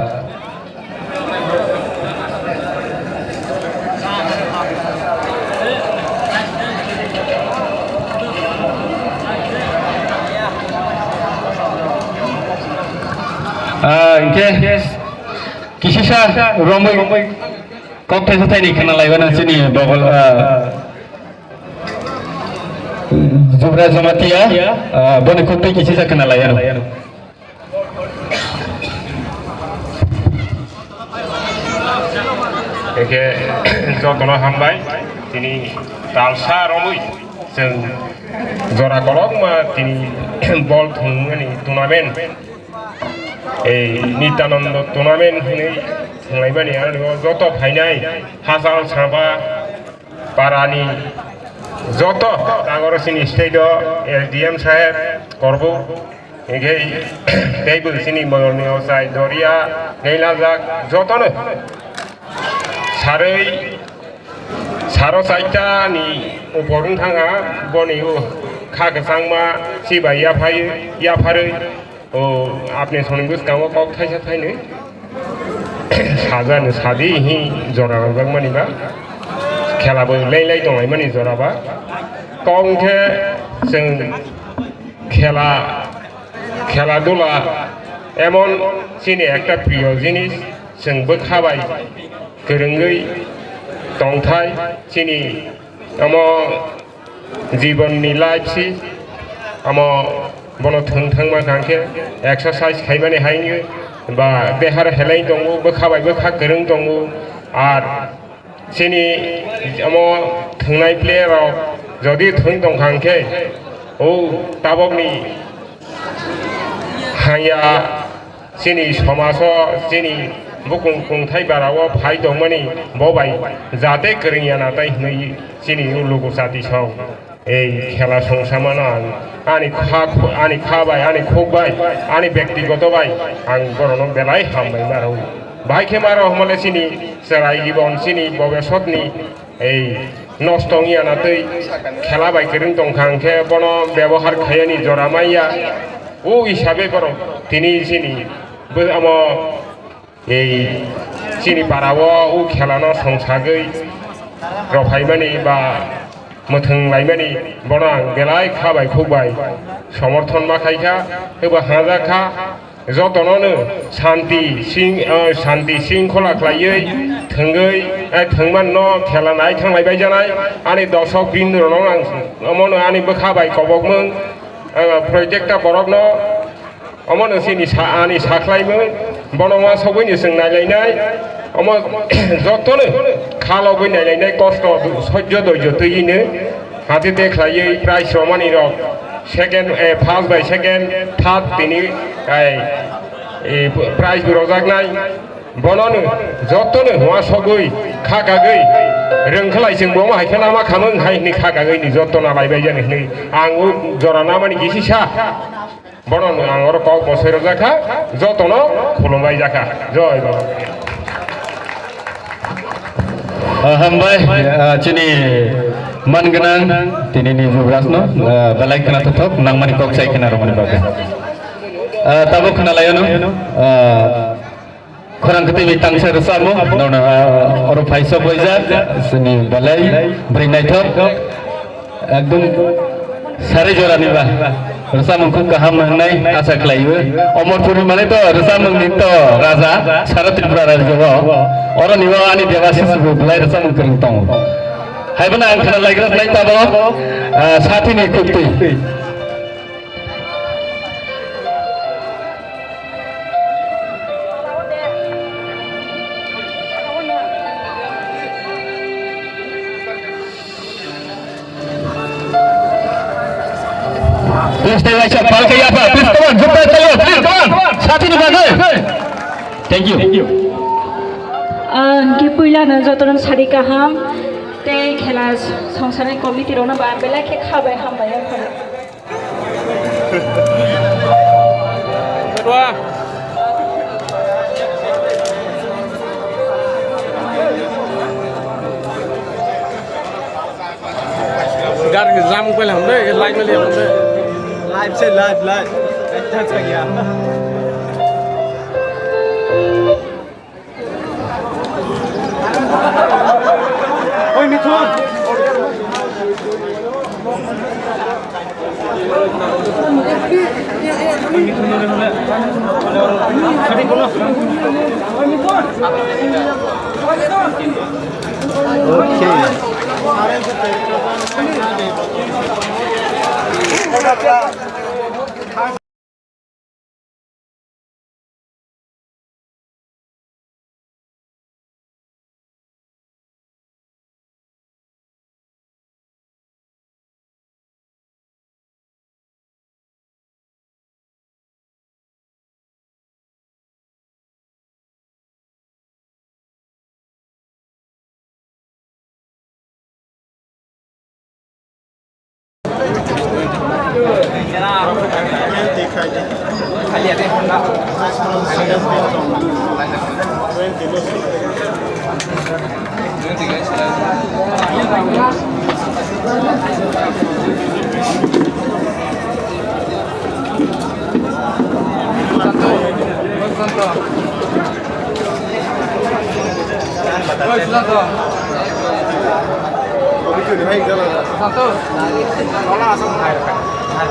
Ah, hingke kisisa romwi kok thaisa thaini khna laibana chini bogol, ah, Jubra Jamatia, ah, boni kok twi kisisa khna laibana. Eke jotono hambai, tini talsa romwi chwng jora kolokma tini bol thwngmani tournament, ei Nityananda tournament hinwi thwnglaimani, aro joto phainai hachal saba, parani joto tangoro chini state o S D M saheb korbo, hingke teibo chini moyolni ochai doria neilajak jotono sarwi saro chaita ni upor wng thanga boni o kha kwchangma chibai yaphai yapharwi. O, apni soni bwskango kok thaisa thainwi sajani sadi hi jora rwjakmani ba, khela bo lai lai tonglaimani jora ba. Kok wngkhe chwng khela, khela dula emon chini ekta priyo jinis, chwng bwkha bai kwrwngwi tongthai chini omo. Jibon ni life si, amo bono thwng thangma kha khe exercise khaimani hai ba behar helai tongo, bwkha bai bwkha kwrwng tongo, ar chini amo thwngnai player rok jodi thwng tong kha khe o tabok ni haya chini somaso, chini bukung kungthai barao phai tongmani bo bai jate kwrwngya natai hwnwi chini lugu chati song. Ei khela songsamano ang ani kha, ani kha bai, ani khuk bai, ani bektigoto bai ang borokno belai hambai ma rw. Bahai khe ma rok hwnmale chini chwrai jibon chini bobesotni ei nosto wngya na tei khela bai kwrwng tongkha hwnkhe bono bebohar khaiyani jora manya. O hisabe borok tini chini bo-, omo ei chini para o, o khela no songsagwi rophaimani ba mwthwng laimani bono ang belai kha bai khuk bai somorthon ma khaikha eba hajak kha. Jotono no santi sing, eh, santi singkhola khlaiwi thwngwi, eh, thwngman no khela nai thanglai bai janai ani dosok bindro no ang omono ani bwkha bai kobokmung, eh, projecta borok no omono chini sa ani sakhlaimung bono uansugwi ni chwng nailainai omo jotono khalogwi nailainai kosto sojjo doijo twiwi no. Hati te khlaiwi prize romani rok second, eh, first by second, third tini, eh, eh, prize bo rojaknai. Bono no joto no hua sogwi kha kagwi rwng khlai chwng bo hai khe lama khamung hai hwnwi kha kagwi ni joto na lai bai jani hwnwi ang o jora namani kisi sa. Bono ang oro kok bo soi rwjak kha, jotono khulumbai jak kha. Joy Baba. Ah, hambai, ah, chini man gwnang tini ni Yuvraj no, ah, belai khna thok nangmani kok sai khna romani bagwi. Ah, tabuk khna layo no, ah, Khorang kwtwi bai tangsa rwchapmung, nono, ah, oro phaisa boijak, chini belai bwrwi naithok, ekdom sari jorani ba rwchapmung khub kaham wngnai asa khlaio. Omorpurni manwi to rwchapmungni to raja, sara Tripura rajyo o, oroni o ani Debashish bo belai rwchapmung kwrwng tongo. Haibono ang khna laikra khlai tabok, ah, sathini kwtwi. Please, stay right side. Palke yapa. Please, come on. Jumpa tayo. Please, come on. Sathini bagwi. Thank you. Ang ki puila no jotono sari kaham tei khela songsani committee rokno ba belai khe kha bai ham bai. Gari jam ko lam de, light mali lam de. Live se live, live. Ekta chakya. Oi, Mithun.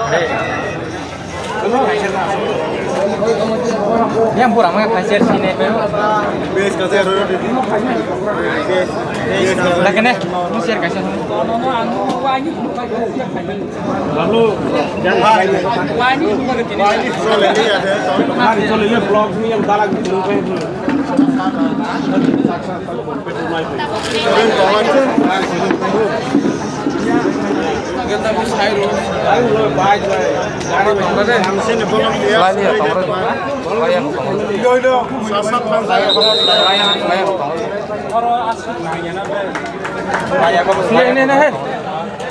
Okay. Yang pura mai phai share sini. Lakene, mu share kaisa. Ne, ne, ne, he.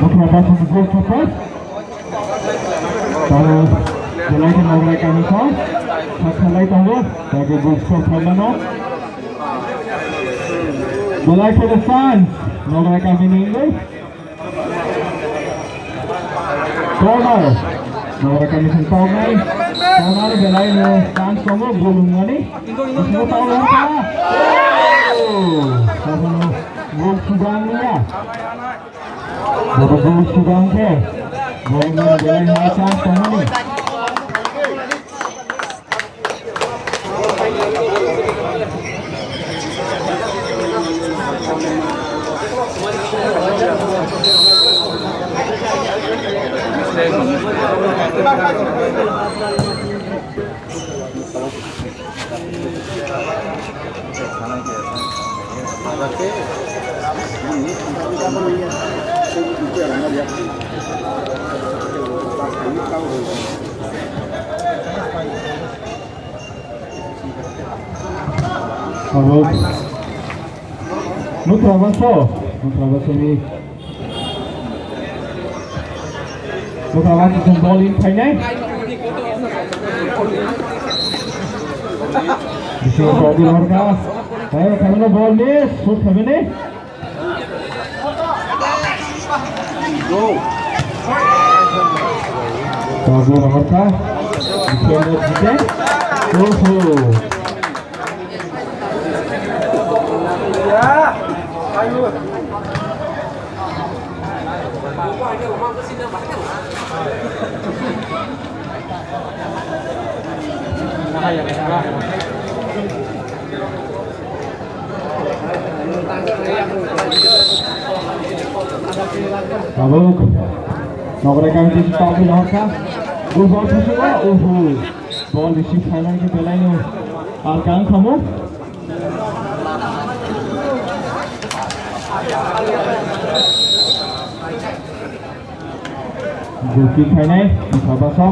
Bukhra Basani goalkeeper. Tamo belai khe Nograi kami kho. Sakhalai tongo. Tamo goal score khaimano. Belai khe the chance. Nograi kami ni wngwi. Corner. Nograi kami sing toknai. Corner belai no chance tongo goal wngmani. Bisingo tao wngkha. Oh! Goal sudang ya. Bobo goal sudang khe. Goal wngmani belai no chance tongmani. Abo. Nukha baso, nukha baso ni. Nukha baso ni ball in phainai. Bising ball in horkha. Ayo, khamano ball ni, shoot khamani. Go. Ball in horkha. Bising ball in. Oho. Tabuk. Nograi kami tisi topwi lahorkha. Ball phusugo, oho. Ball receive khainai khe belaino. Ar kang khamu. Goal kick khainai, Nukha Baso.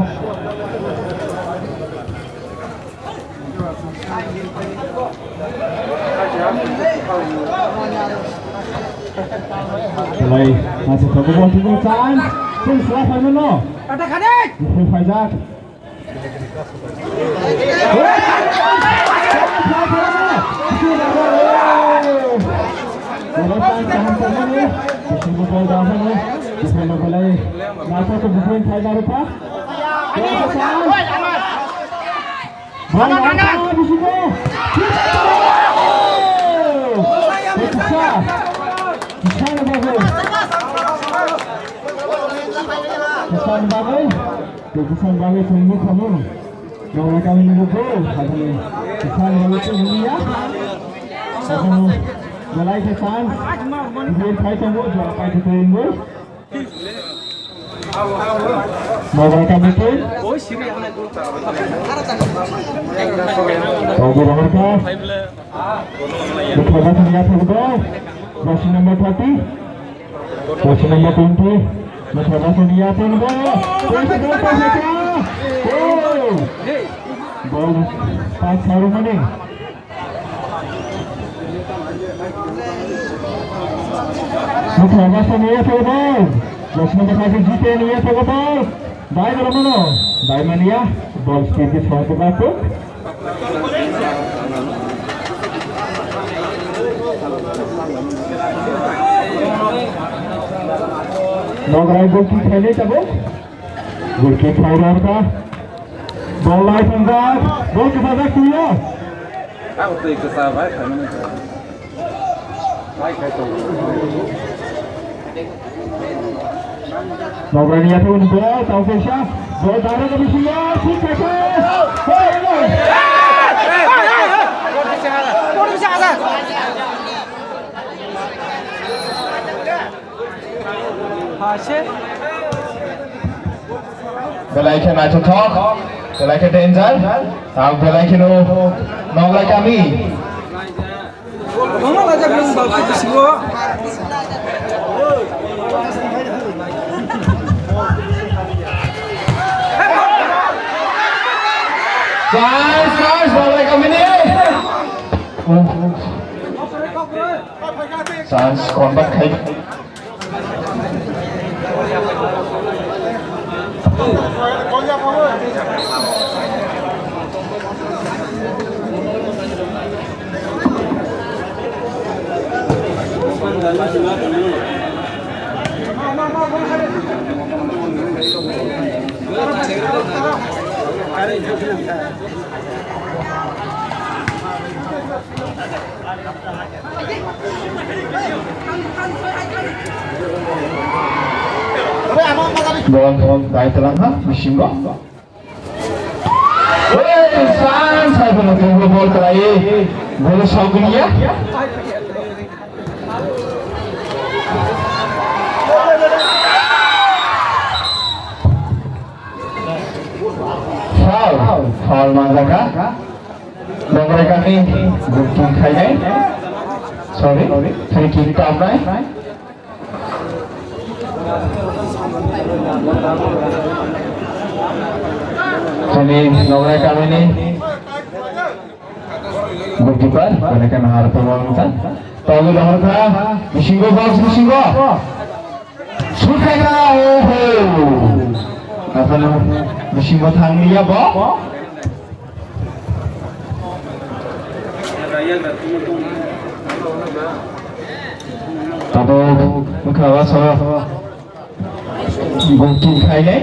Belai, naisik tongo ball thwngmani chance. Chance la phaimano. Kata khani. Bufui phaijak. Belai chance kaham tongmani. Bisingo ball da phano. Bufui no belai. Naisik bufui phaijak rwkha. Bal nangkha bisingo. Kisa. Kisa ni bagwi. Kisa ni bagwi. Kisa ni bagwi tongwi khamu. Nongla kami ni buku. Kisa ni bagwi tongwi ya. Belai khe chance. Ibu khai tongo. Jora pai khe tongo. Mogra committee. Mogra committee. Mogra committee. Jersey number thirty. Jersey number twenty. Mogra committee. Oh! Ball pass harmony. Mukha masa niya thogbai. Losna bakha se jite niya thogbai. Bai galo mano. Bai mania. Ball speed ke song ke bako. Nograi goal kick khainai tabuk. Goal kick khairarkha. Ball lai thongjak. Ball kwchajak tuio. Ang twi kwsa bai khaimani. Bai khai tongo. Nograi ni yathok ni ball, tau kaisa. Ball dara kami siya, sik kaisa. Hey, hey. Belai khe naithothok, belai khe danger, ang belai kheno Nograi kami. Chance, chance, Nograi kami ni. Chance convert khai. Bol, bol, dai telang ha, bisingo. Hey, san, sai kono tunggu bol terai, bol sogriya. Foul, foul manjaka. Nograi kami goal kick khainai. Sorry, free kick kamnai. Chini Nograi kamini goalkeeper, kone kan har pemang sa. Tolu dahar kha, bisingo box bisingo. Sukhaikha, oho. Asal bisingo thanglia bo. Tabuk wngkha o so goal kick khainai.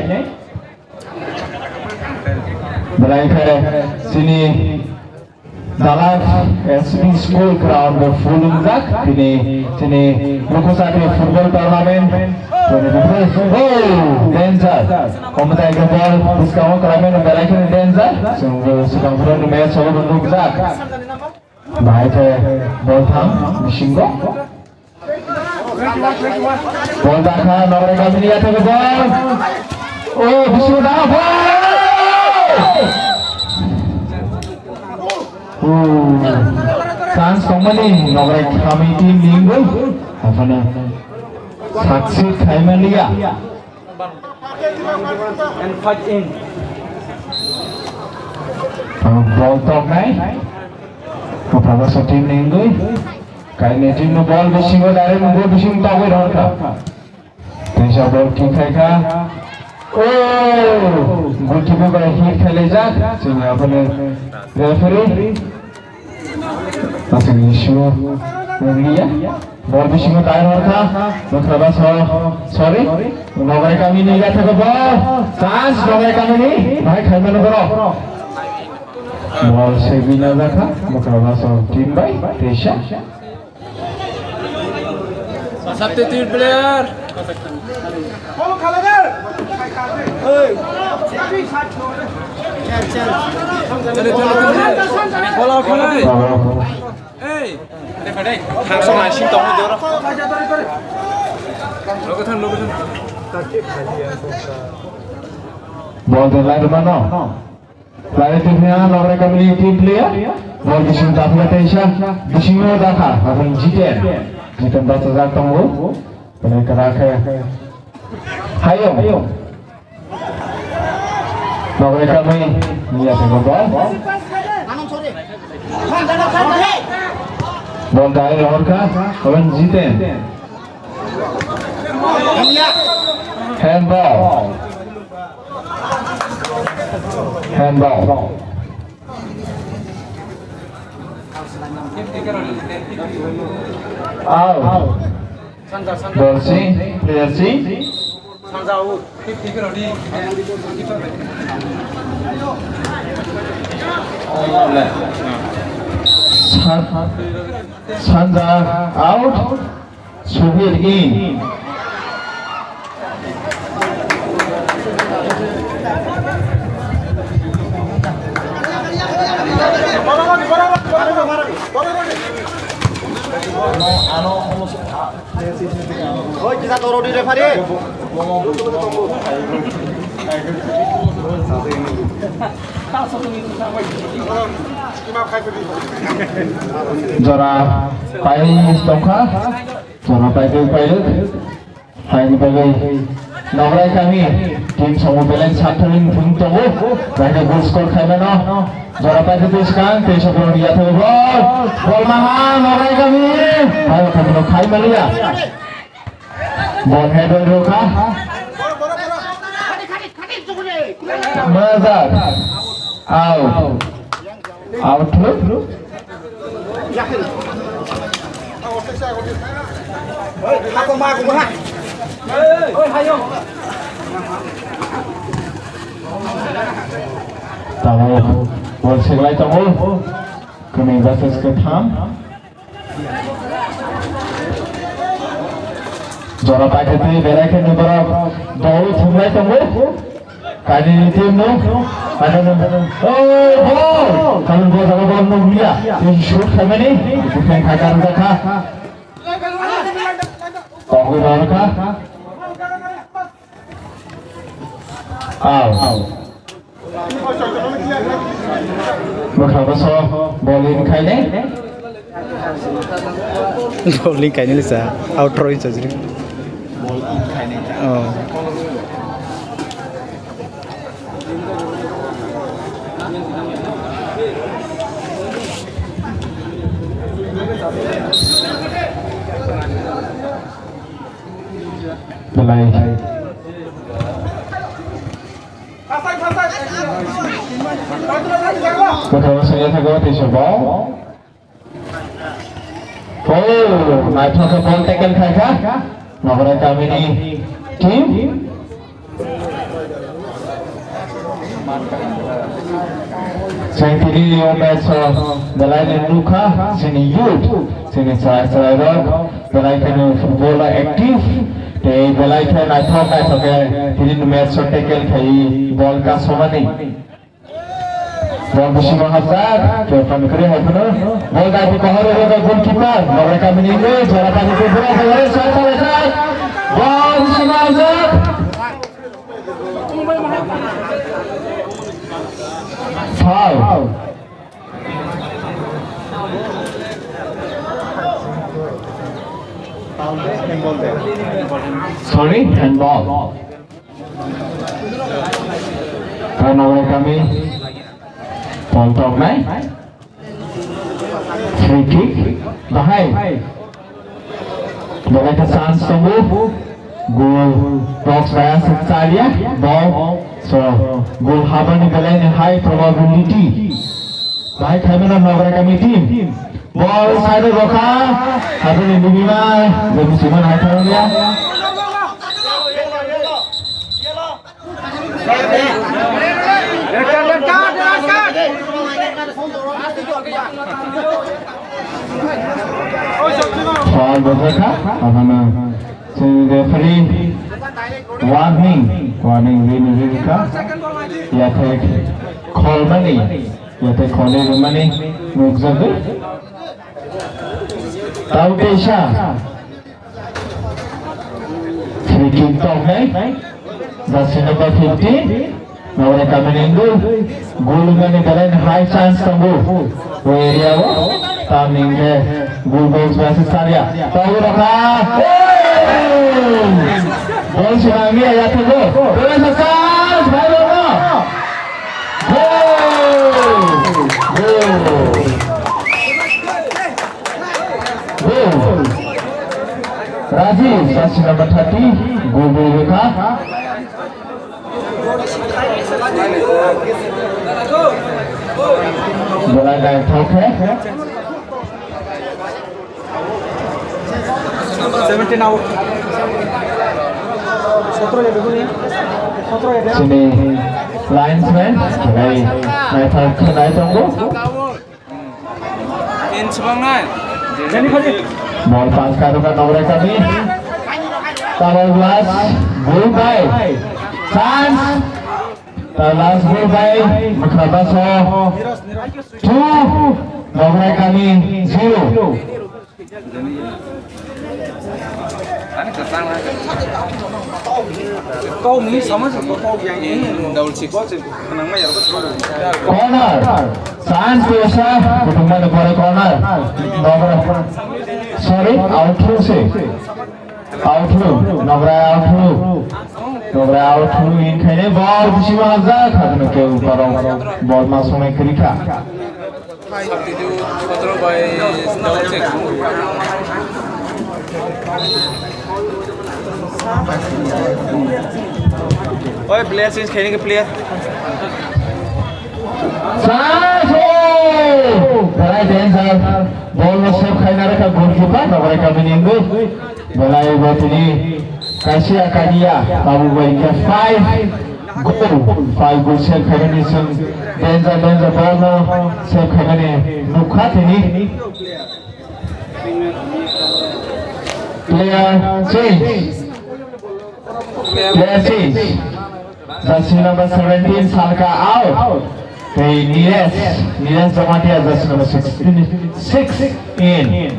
Belai khe chini Dalak S B school ground o full wngjak, tini, tini Lukusati football tournament twenty twenty-three. Oh, danger. Omo tai ke ball bwskango kwlaimani belai kheno danger. Chwng bo swkang phuru match o bo nukjak. Bahai khe ball thang bisingo. Ball dakha, Nograi kamini yathego ball. Oh, bisingo dakha ball. Oh, chance tongmani Nograi kamini team ningwi. Aphano succeed khaimaliya. And fight in. Ball toknai. Kaprabasa team ni wngwi. Kainai team no ball bisingo direct wngwi bising togwi rwkha. Teisa ball kick khaikha. Oh! Goalkeeper bai hit khailaijak. Chini aphano referee. Aswk ni sure wngya. Ball bisingo tai rwkha. Nokha ba so, sorry. Nograi kamini yathego ball. Chance Nograi kamini. Bahai khaimano borok. Bol segwi najak kha, Bwkra Baso team bai teisa. Asap te team player. Chalo, chalo, chalo. Bol out khlai. Bol out. Hey. Thangso naising tongo doro. Logo thang, logo thang. Bol de lai mano. Lai tongya Nograi kamini team player. Bol bising dakhla teisa. Bisingo dakha. Abang Jiten. Jiten bachajak tongo. Belai kwrak khe. Hayo. Nograi kami, iya, tengok bol. Bol dai rohor kha, Owen Jiten. Handball. Handball. Out. Bol si, player si. San-, Sanja out, Subir in. Oi, kisa toro di referee. Jora pai tongkha, jora pai tei pai. Haini bagwi Nograi kami team songo belai sathani phung tongo. Raida goal score khaimano. Jora paikhe tei swkang tei sokoroni yathai bol. Bol maha Nograi kami. Hayo khamino khai maliya. Bol head on rokha. Majak. Out. Out. Tamo bol seglai tongo. Kami versus ke tham. Jora paikhe tei belai khe ni borok dol thumlai tongo. Kainwi team no, kainwi no, oh, bol! Kainwi bol, bol, bol, nukliya. Team shoot khaimani, defend khaikha, rwjakha. Tongwi rwkha. Out. Bwkha bwso bol in khainai. Bowling kainwi sa, outro in sajri. Oh. Belai. Bwkha bwsaya thago teisa ball. Oh, naithok khe ball tackle khaikha Nograi kamini team. Chwng tini o match o belai ni nukha chini youth, chini chwrai chwrai rok belai kheno football o active tei belai khe naithok naithok khe tini match o tackle khai ball kasomani. Bol bisingo hapjak, khe phan kwrwi hai phano. Bol daipi kohor oro goalkeeper, Nograi kamini wngwi jora pani khe bura khe ore shot khlaijak. Bol bisingo hapjak. Foul. Sorry, handball. Karnawai kami bol toknai. Free kick. Bahai. Belai khe chance tongo. Goal box bai aswk chaliya. Ball. So, goal habani belai ni high probability. Bahai khaimano Nograi kami team. Ball side o rokha. Habani nibima. Jemisiman hai tharliya. Red card, red card, red card. Foul bwjakha, abono chini referee warning, warning rini rinka. Yathek kholmani, yathek kholwi rwmani nukjagwi. Tau teisa. Free kick tongnai. Jersey number fifteen. Nograi kamini wngwi. Goal wngmani belai high chance tongo. O area o. Tamni hwnkhe goal box bai se sarya. Tau rokha. Goal se nangya yathego. Belai sa chance. Bhai rokha. Goal. Goal. Goal. Rajiv, jersey number thirty, goal rwkha. Belai naithok khe. Seventeen out. Sotro ya, begun ya. Sotro ya, dia. Chini linesman, belai naithok khe nai tongo. Ball pass kha rwkha Nograi kami. Tabok last goal bai. Chance. Ta last goal bai. Mwkha baso. Two. Nograi kami zero. Kau ni sama sa kau yang ini. Double six. Corner. Chance to sa. Kutumba de pore corner. Nograi. Sorry, out through se. Out through. Nograi out through. Nograi out through in khaine ball bisi ma ja kha no ke uparo. Ball ma sonai kri kha. Substitute sotro by double six. Oi, player change khaini khe player. Chance! Oh! Belai danger. Ball no save khaina rwkha goalkeeper, Nograi kamini wngwi. Belai bo tini kaisa kania, tabuk bai hwnkhe five goal, five goal save khaimani chwng danger, danger ball no save khaimani nukha tini. Player change. Player change. Jersey number seventeen Salka out. Tei Nilesh, Nilesh Jamatia jersey number sixteen, six in.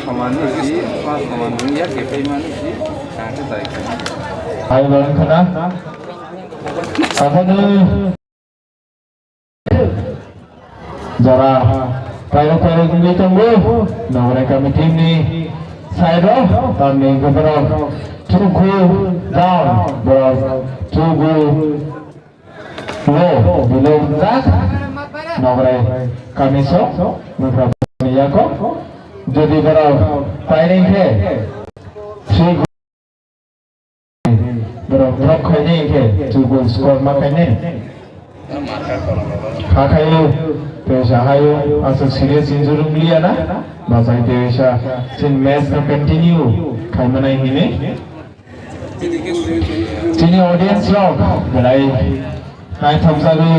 Soman ni si, soman ni ya, kepai mani si, kang se tai. Hai, barang kana. Apa tu? Jora pairok pairok wngwi tongo. Nograi kami team ni side o, tamni hwnkhe borok two goal down, borok two goal low, below wngjak. Nograi kami sok, Nograi ni yago. Jodi borok paireng khe three goal Borok drop khainai khe two goal score ma khainai. Hakhayo, tesa hayo, asa serious injury wnglia na, bachai tesa chin match no continue khaimanai hini. Chini audience rok belai naithokjagwi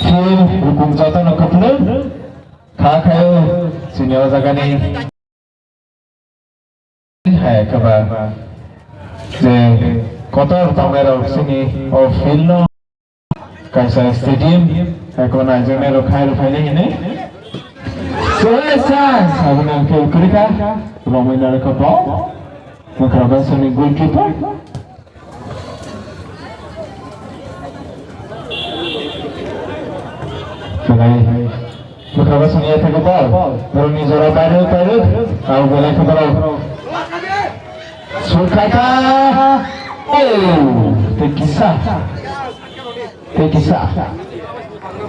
field rukung jotono kwplwng. Hakhayo, chini o jagani Hai, kaba je kotor tongnai rok sini o field no kaisa stadium, hai ko naijaknai rok khai rok phainai hinwi. Sesa, sabuna field kwrwi kha, romwi narwkha ball, mwkhra basani goalkeeper. Belai. Bwkha basani ya thangwi ball. Borokni jora bairwk bairwk. Au belai khe borok. Surkhaikha. Oh, tei kisa. Tei kisa.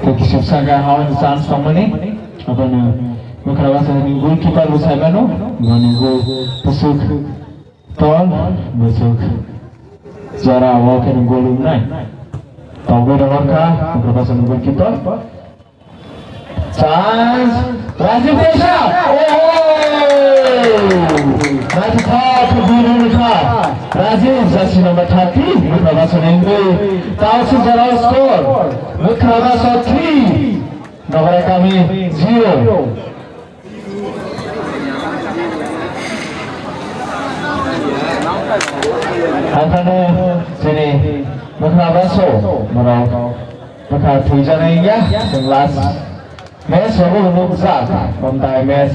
Tei kisa saka hawan chance tongmani. Abono bwkha basani goalkeeper bo saimano. Boni goal kusuk. Tol, bwswk. Jora o khe goal wngnai. Togwi rohorkha, Ugrabasani goalkeeper. Chance, Rajiv Tesa! Oh! Naithothok bini wngkha Rajiv, jersey number thirty, Mukhra Baso ni wngwi. Taosi jora score, Mukhra Baso three, Nograi Kami zero. Ang kano chini Mukhra Baso, borok bwkha thwijaknai wngya, chwng last match rogo nukjak, omtai match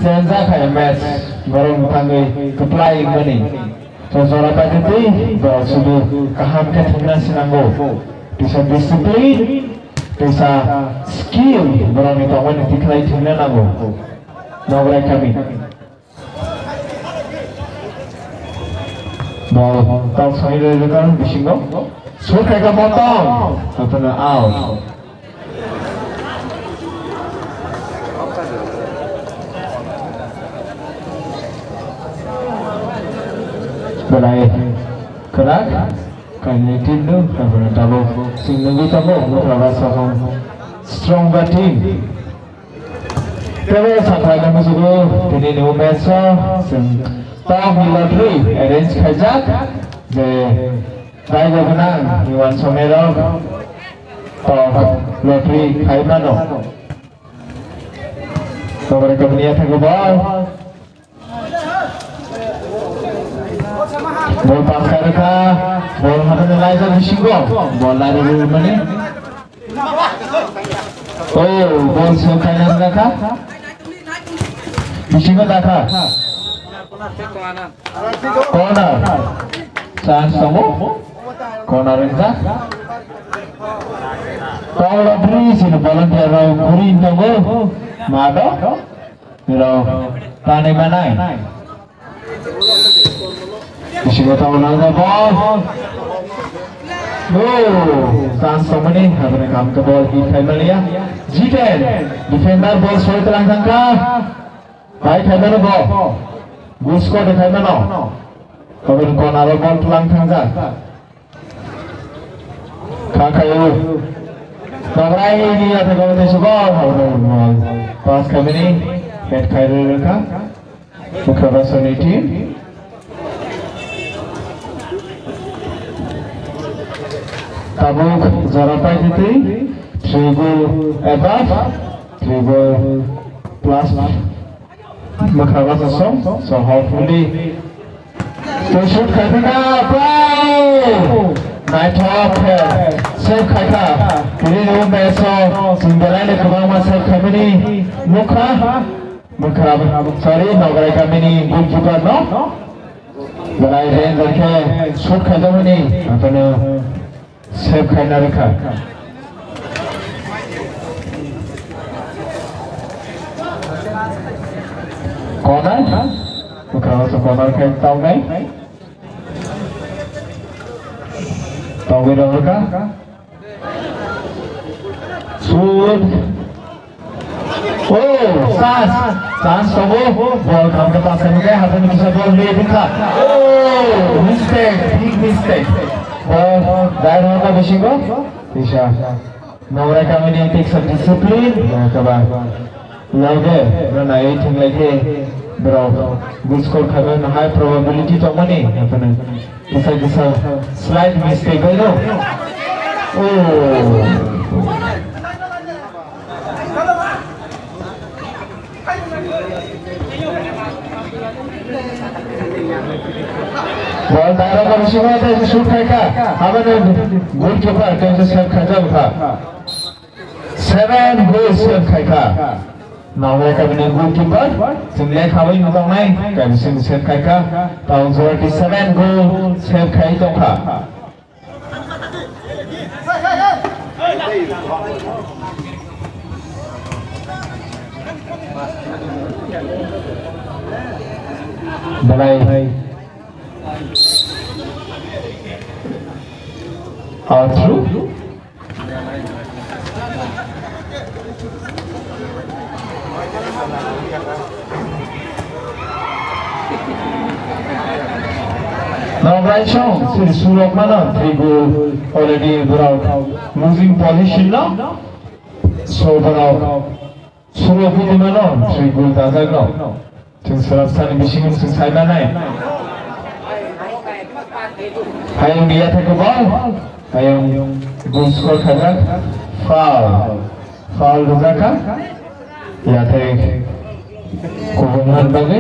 chengjak hai match borok mwthangwi kwplai wngmani. To jora paitwi twi borok sudu kaham khe thwngna sinango. Tisa discipline, tisa skill borokni tongmani tikhlai thwngna nango. Nograi Kami. Bol tok soi roi rwkha bisingo. Sut khaikha Motong. Apana out. Belai kwrak. Kainwi team no, apana tabuk chwng nugwi tongo, Mukhra Baso strong ba team. Tebo sakhlaina muchugo tini ni match o chwng top ni lottery arrange khaijak je prize gwnang Yuan Somero top lottery khaimano. Tobore kabini yathego ball. Bol pass khairokha, bol hatano laijak bisingo, bol lairwi mani. Oh, bol sel khaina rwkha. Bisingo dakha. Corner. Chance tongo. Corner wngjak. Taulo bridge ni volunteer rok guri tongo. Mado. Rok tanwi manai. Bisingo tongo nang ball. Oh, chance tongmani, habani kam khe ball hit khai maliya. G ten, defender ball soi tlang thangkha. Bai khai mano ball. Good score khai mano. Habani corner o ball tlang thangjak. Kha khayo. Nograi ni yathego tei sugo. Pass khamini. Head khai rwkha. Mukhra Baso ni team. Tabuk jora paitwi twi. Three goal above. Three goal plus. Mukhra Baso song, so hopefully. To shoot khai kha, wow! Naithok khe save khai kha. Tini ni match o chwng belai le kwbangma save khaimani nukha. Mukhra, sorry, Nograi Kami ni goalkeeper no. Belai danger khe shoot khaijakmani, apano. Save khaina rwkha. Corner. Bwkhao se corner khai tongnai. Tongwi rwkha. Shoot. Oh, chance, chance tongo. Ball khamkhe pass khaimani, hathani kisa ball liye thangkha. Oh, mistake, big mistake. Ball direct hwnka bisingo. Kisa. Nograi Kami ni take some discipline. Kaba. Loge, rwna ei thanglai khe borok good score khaimani high probability tongmani. Hathani. Kisa kisa slight mistake bai no. Oh. Ball direct abo sima tei shoot khai kha. Abo ni goalkeeper tei save khai jak kha. Seven goal save khai kha. Nograi Kami ni goalkeeper, chwng le khawi no tongnai, kaisa save khai kha. Tao twenty seven goal save khai tong kha. Belai. Out through. Nograi song, siri surok mano, three goal already borok losing position no. So borok surok hini mano, three goal dajak no. Chwng swrapsani bisingo chwng sai manai. Hayung biya thai ko ball. Hayung goal score khaijak. Foul. Foul rwjakha. Yathai kubun man bagwi.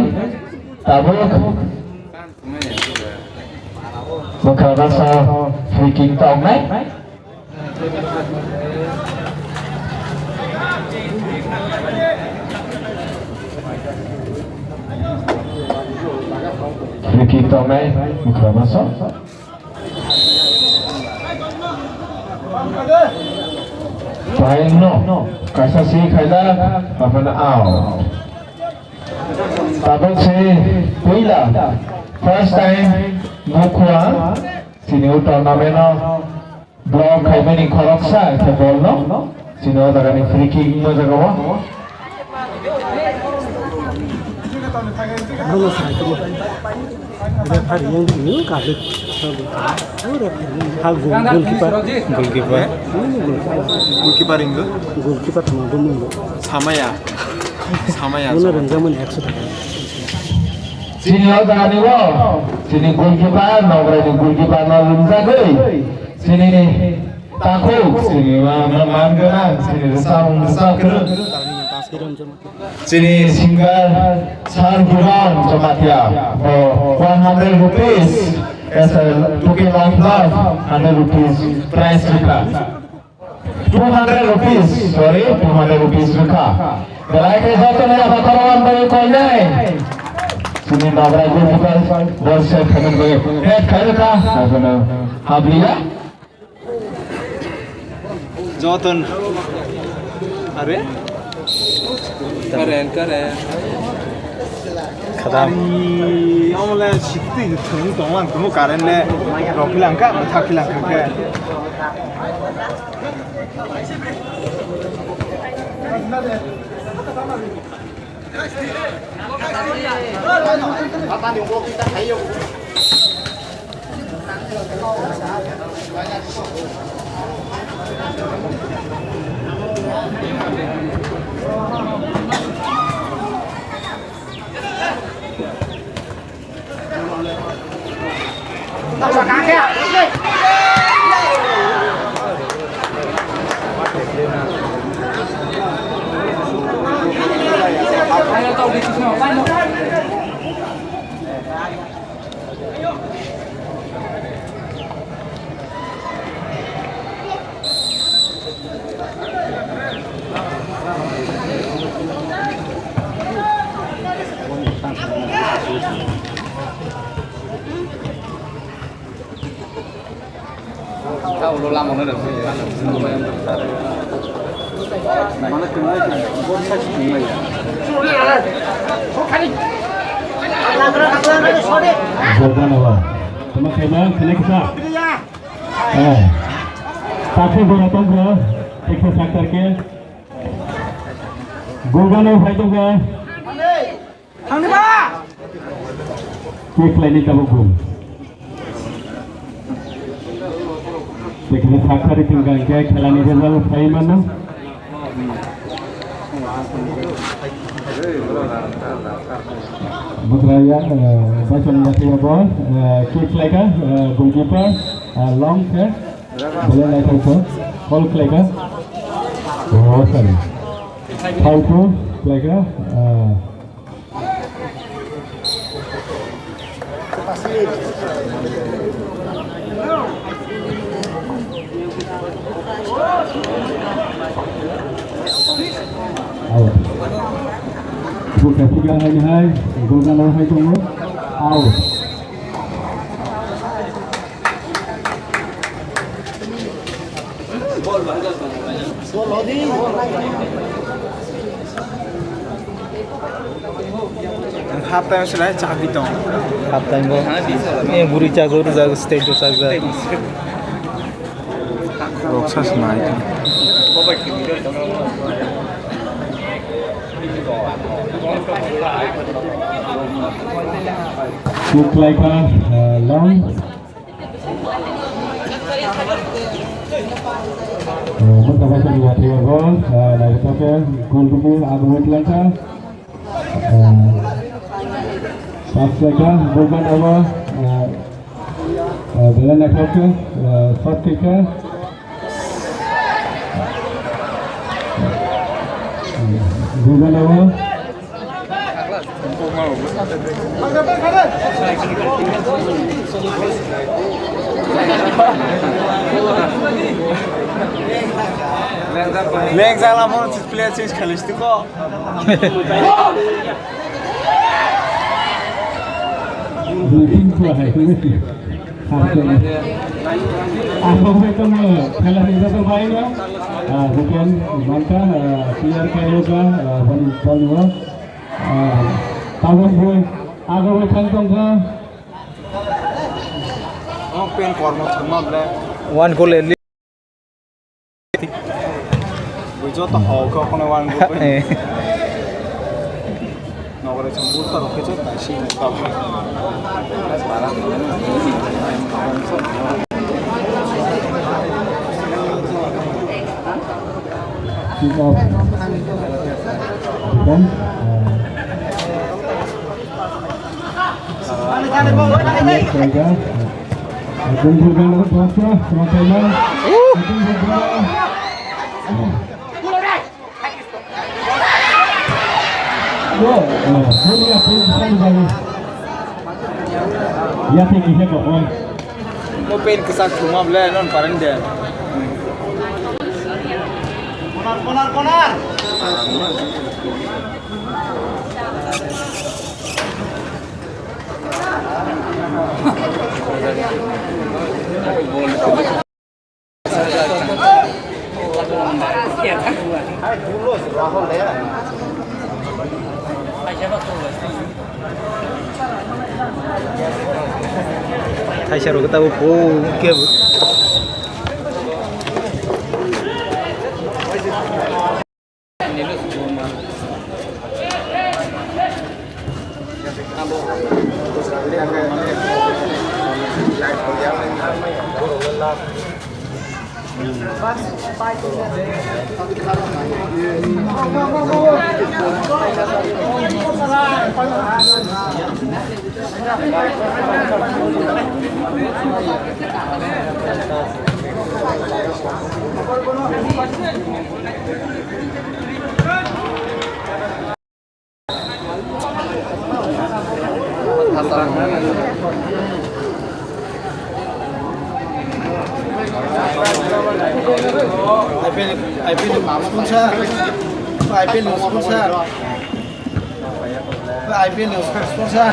Tabuk. Bwkha basa free kick tongnai. Free kick tongnai, Bwkha basa. Paino, kaisa si khaijak, aphan out. Tabuk se puila first time Mukhua chini o tournament o block khaimani khoroksa khe ball no chini o jaga ni free kick wngma jaga o. Bono sai ko. Referee yang ni ka de. Referee ha goal, goalkeeper. Goalkeeper. Goalkeeper hingo. Goalkeeper tamo do mungo. Samaya. Samaya. Bono rengja mani ekso taka. Chini o jani o, chini goalkeeper, Nograi ni goalkeeper no ringjagwi, chini takhuk, chini ma, ma, man gwnang, chini rwchapmung rwchap kwrwng. Chini singer Sir Giron Jamatia, bo one hundred rupees as a token of love, hundred rupees prize rwkha. Two hundred rupees, sorry, two hundred rupees rwkha. Belai khe joto ni aba korowan bai koinai. Chini Nograi goalkeeper ball save khaimani bagwi head khai rwkha. Abono habliya. Joton. Are? Karen, karen. Khadam. Ari, omle sikti thung tonglang tumu karen le rokilangka, thakilangka ke. Jordan Awa. Tama khaima, khana kisa. Eh. Sakhe gora tongkha, ekhe saktarke. Gulgano hai tongkha. Thangni ba! Kik laini tabuk gol. Tekni saktari tingkang khe khelani result phai mano. Butraya, eh, Baisong Bathia bo, eh, kik laika, eh, goalkeeper, eh, long khe, bole laika ko, goal khlaika. Oh, sorry. Foul ko khlaika, eh, Out. Buka tiga hai hai, gol gana hai tongo. Out. Half time se nai chakri tong. Half time bo. Eh, buri chajor, jag, stage o chajak. Rok sa se nai tong. Kuk lai kha, eh, long. Masa masa ni watri ya bol, naithotok khe goal rwgwi agumwi tlangkha. Pass khaika, buiba nabo, ah, ah, belai naithok khe, ah, shot khaika. Buiba nabo. Leng jala mo player change khalis tu ko. Building tu hai tu mesti. Asok betul mo. Kalau kita tu baik ya. Ah, bukan mantan, ah, player kayo ka, ah, ban ban mo. Ah, tabuk boy. Agak boy kan tong ka. Oh, pen kormo thuma ble. One goal at least. Bujo to hok hok kono wan bujo. Eh. Nogore chum buta rokhe chum ta si ta. Kick off. Defense. Mo pen kwchak thuma ble non pareng de. Konar, konar, konar. Thaisa rok tabuk po kebo. I P L, I P L sponsor. I P L sponsor. I P L sponsor.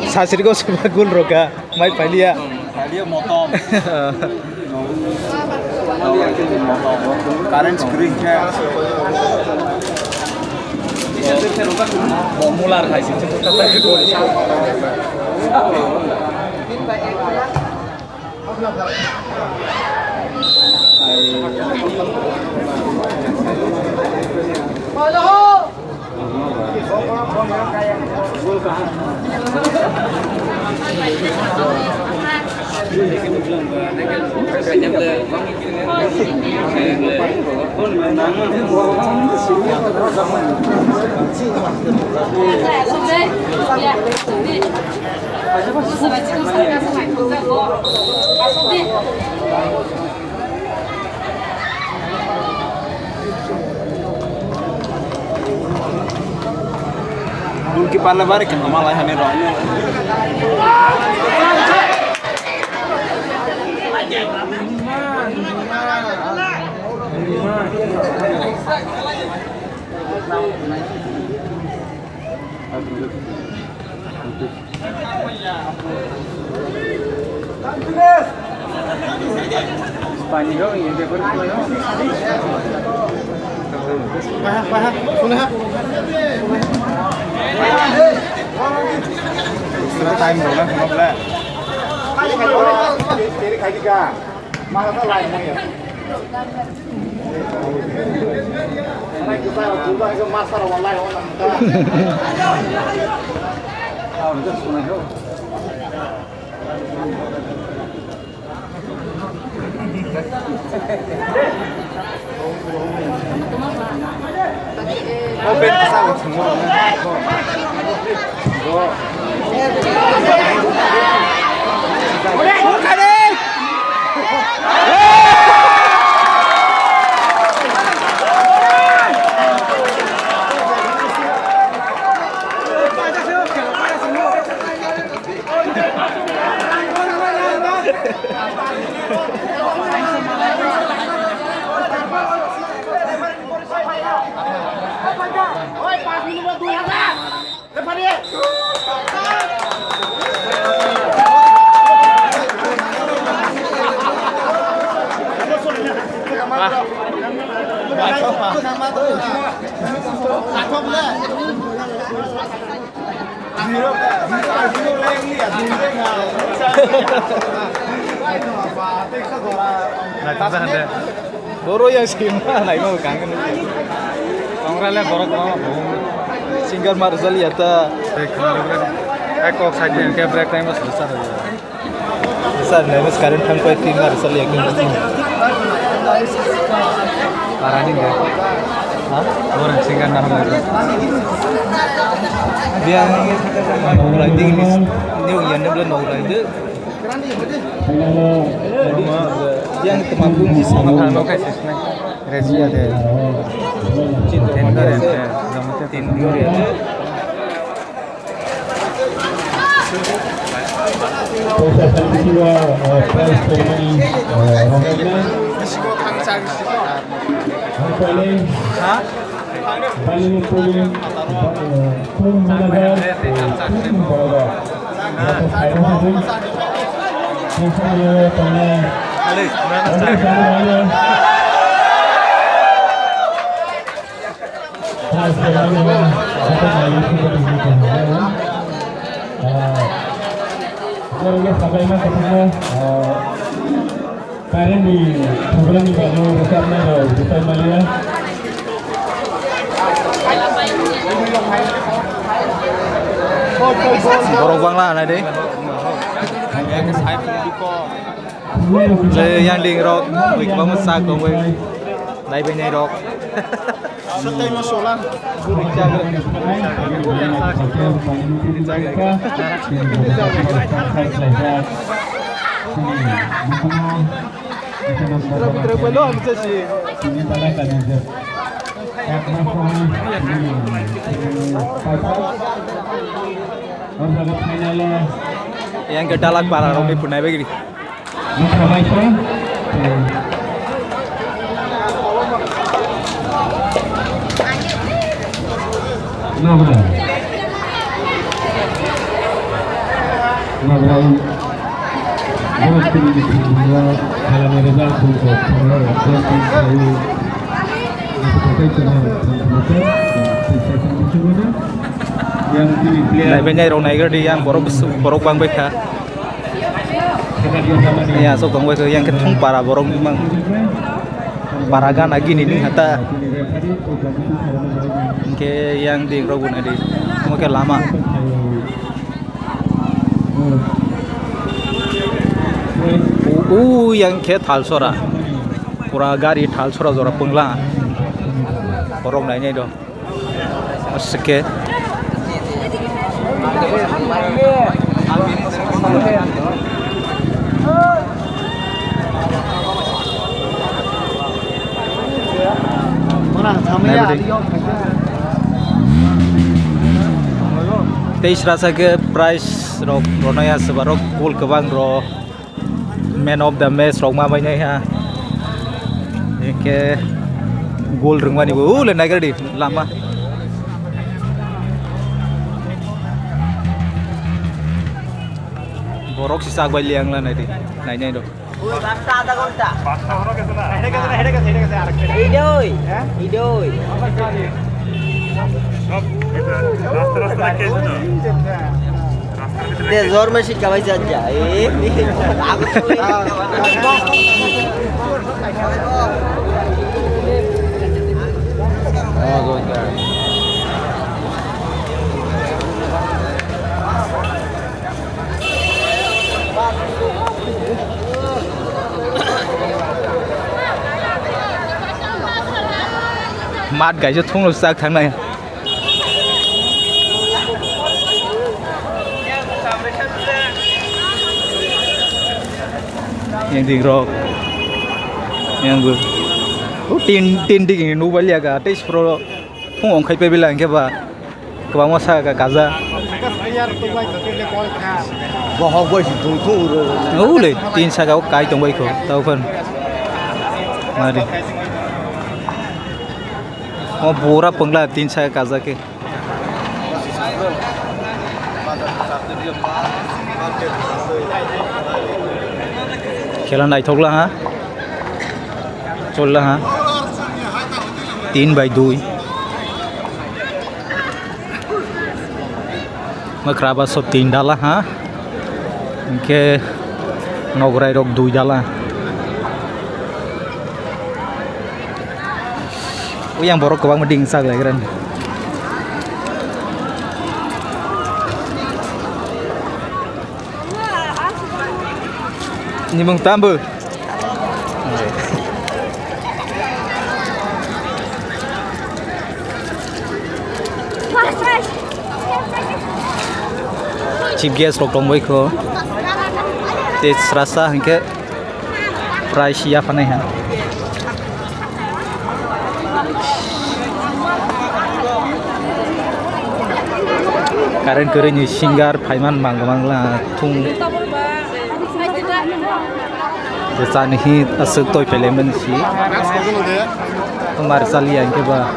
Sasriko sumagul roga, mai paliya. Paliya motom. Current screen khe. Bo mular hai se. Goalkeeper le bari khe malai hani rw. Time rwna kheno ble. Boro yang sima naima kang. Kongra le borok ma. Singer Marjal ya ta. Ek kok side ke break time mas besar. Sir, naima current thang pai tin mar sal yakin. Parani ga. Ha? Orang singer nama lagi. Dia orang tinggi ni, ni yang ni belum orang itu. Yang teman pun di sana. Resia de. Tender ya. Tender ya. Pwisa santiwa, eh, prize ceremony, eh, rwngjaknai. Haikali, Ballywood Poli, eh, Poli manager, eh, Poli manager. Joto sairok hadi. Pwisa rwngjaknai. Parents ni program ni bagwi rwchapnai rok rwchapmaliya. Borok bangla nai de. Je yang ding rok, ui kwbangma sak tongwi naibainai rok. Yang ke dalak para rok ni punai bagiri. Nabra. Nabra. Borok tini ni khumla khalani result buko khumla result buko. Yang tini player. Naibainai rok naigra di yang borok bwswk borok bangbai kha. Ya, sok tong bai yang ke thung para borok mang. Para gana gini ning hata. Ke yang ding rok guna di. Mo ke lama. U, u yang ke thal sora. Pura gari thal sora jora pungla. Borok nai nai do. Asike. Tei srasa ke prize rok ronaya sebarok goal kwbang ro. Man of the match rok ma bainai ha. Hingke goal rwngmani bo ule naigra di lama. Borok si sak bai liang la nai di. Nai nai do. Idoi. Idoi. Te zor ma sikka bai jat ja. Eh. Aku tuh. Mat kaisa thungno sak thangnai. Yang ding rok. Yang bu. Oh, tin, tin ding ini nubal ya ga. Tes pro. Thung ong khai pe bilang ke ba. Kwbangma saka kaja. Bohok bai si thung thung ro. Ule, tin saka o kai tong bai kho, tau phan. Mari. O bura pangla tin saka kaja ke. Khela naithok la ha. Chol la ha. Tin bai dui. Mwkra ba so tin dala ha. Hinkhe nograi rok dui dala. Uyang borok kwbangma ding sak lai gran. Nimung tambo. Chief guest rok tongbai kho. Tei srasa hinkhe prize yaphanai ha. Current kwrwini singer phaiman mang mangla thung. Bwsani hi aswk toi pele mani si. Mar chali ya hinkhe ba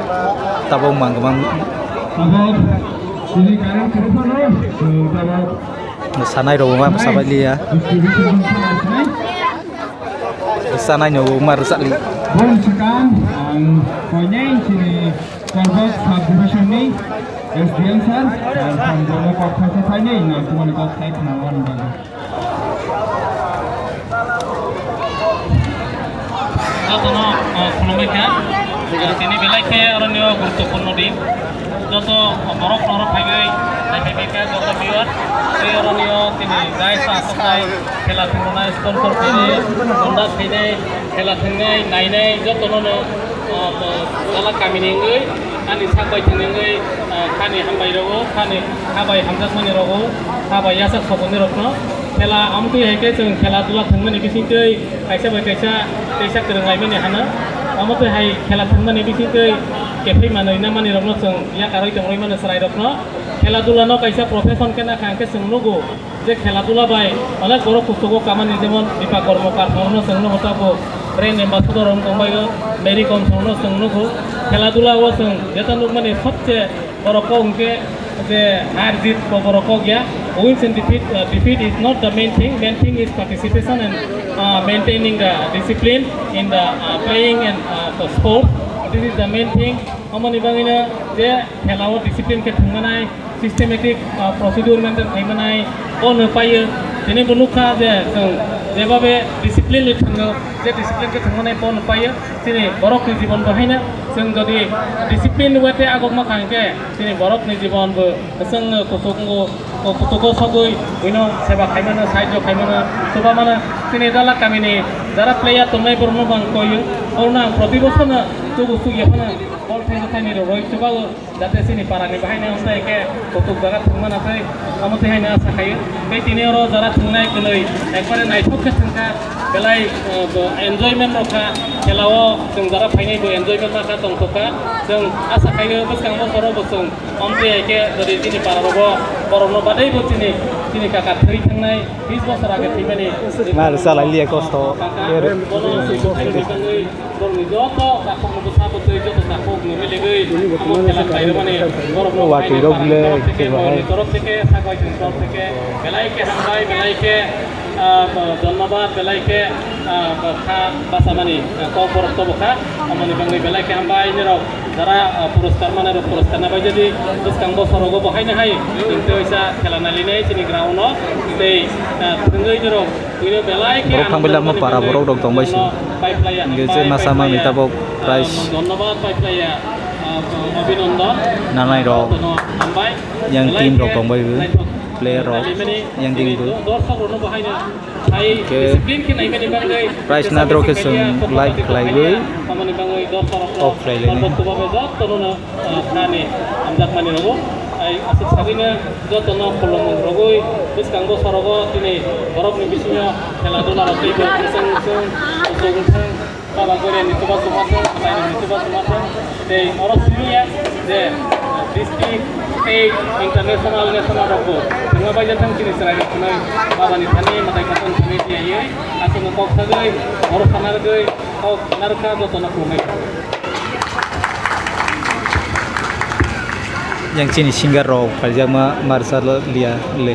tabok mang mang. Sanai rok ma sabai liya. Sanai no ma rwchali. Boni swkang ang koinai chini Korbok sub division ni S D M sir, ang samjama kok thaisa thainai nang tumani kok thai khna wan bagwi. Jotono, ah, khulumbai kha. Ah, tini belai khe oroni o guruttopurno din. Joto borok norok phaiwi naiphaibai kha, joto viewer. Tei oroni o tini guys asoknai khela thwngmani sponsor khainai, conduct khainai, khela thwngnai, nainai jotono no, ah, bo, jala kamini wngwi. Ani sak bai thwngwi, ah, khani hambai rogo, khani kha bai hamjakmani rogo, kha bai yachak sokoni rokno. Khela amtwi hai khe chwng khela dula thwngmani bisingtwi kaisa bai kaisa teisa kwrwng laimani hano. Amtwi hai khela thwngmani bisingtwi kephai manwi namani rokno chwng yakarwi tongwi mano chwrai rokno. Khela dula no kaisa profession khe nakha hwnkhe chwng nugo. Je khela dula bai onek borok kuchugo kamani, jemon Dipa Kormokar thangno chwng nugo, tabo brand ambassador wng tongbaio, Mary Kom thangno chwng nugo. Khela dula o chwng jeta nukmani sobse borok kok hwnkhe je har jit bo borok kok ya. Wins and defeat, uh, defeat is not the main thing. Main thing is participation and, uh, maintaining the discipline in the, uh, playing and, uh, the sport. This is the main thing. Omoni bagwino je khela o discipline khe thwngmanai, systematic, ah, procedure maintain khlaimanai, bono paiyo. Tini bo nukha je chwng jebabe discipline le thwngo, je discipline khe thwngmani bono paiyo. Chini borokni jibon bo haino chwng jodi discipline way tei agokma kha hwnkhe chini borokni jibon bo chwng kuchuk wngo, kuchugo sogwi buino seba khaimano, sahajyo khaimano, chuba mano. Chini dalak kamini jara player tongnai borokno bo ang koiyo. Borokno ang proti bosorno chugo chukya phano bol thangwi thangwi rwrwi chubago. Jate chini parani bahaino wngkha khe kuchuk jaga thwngmana tei omo twi haino asa khaio. Tei tini oro jara thwngnai kwnwi ekbare naithok khe thwngkha. Belai, eh, bo enjoyment rok kha, khela o chwng jara phainai bo enjoyment ma kha tongthok kha. Chwng asa khaio bwskango bosoro bo chwng omo twi hai khe jodi chini para rogo borokno badai bo chini, chini kaka thwi thangnai, bis bosor age thwimani. Mar salai liya kosto. Bono chwng thangwi Borokni joto takhukno bwsa bwtwi, joto takhukno miligwi omo khela khlairwmani borokno watwi rok le borokni torok theke, sakwai chwng torok theke belai khe hambai, belai khe, ah, dhonnobad, belai khe, ah, kha bachamani, ah, kok borok tobo kha. Omoni bagwi belai khe hambai nirok jara, ah, puroskar manai rok puroskar na bai jadi bwskang bosorogo bo haino hai chwng tei waisa khela nailinai chini ground o tei, ah, thwngwi nirok Borok thang belai omo para borok rok tong bai si. Hingke je masa mangni tabok price. Dhonnobad paiphlaiya, Nanai rok, yang team rok tong bai, player rok, yang team rok. Hingke prize nadro khe chwng like khlaiwi off khlai lainai. Nani hamjakmani rwgo. Ai aswk sagwino jotono khulumung rwgwi bwskango sorogo tini borokni bisingo khela dula rok teibo bwswng bwswng kuchuk wngthang, baba Goriani chubachu mathang, Mwtairokni chubachu mathang, tei oro simi ya je district, state, international, national rokbo thangma baijathang chini chwrairok hwnwi babani thani mwtai kotor thani tiyaiwi aswkno kok sagwi oro sana rwgwi kok narwkha jotono khulumwi. Yang chini singer rok paijakma marsa liya le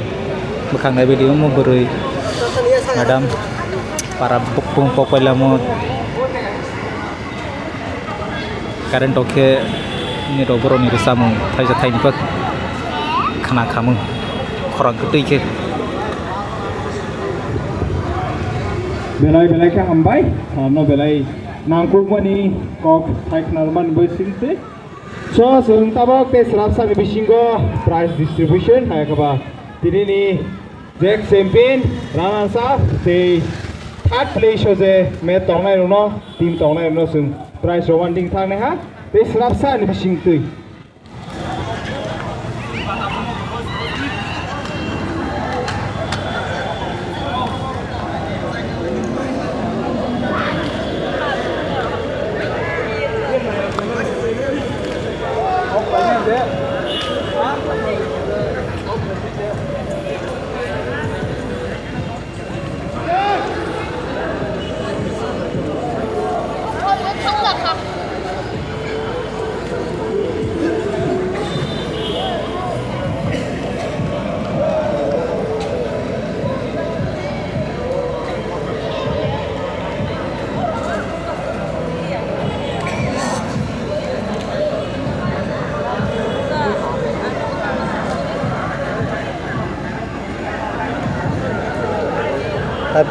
bwkhang nai video mo bwrwi madam para bukung pok pailamo current rok khe ni rok borok ni rwchapmung thaisa thaini khe khna khamung khorang kwtwi khe. Belai belai khe hambai, ano belai nangkukmani kok hai khna rwmani bai singtwi. So, chwng tabok tei swrapsani bisingo prize distribution hai khe ba tinini je champion, runners up tei third place o je match tongnai rokno, team tongnai rokno chwng prize rwmani ding thangnai ha tei swrapsani bisingtwi.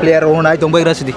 Player rok nai tong bai gra sidi.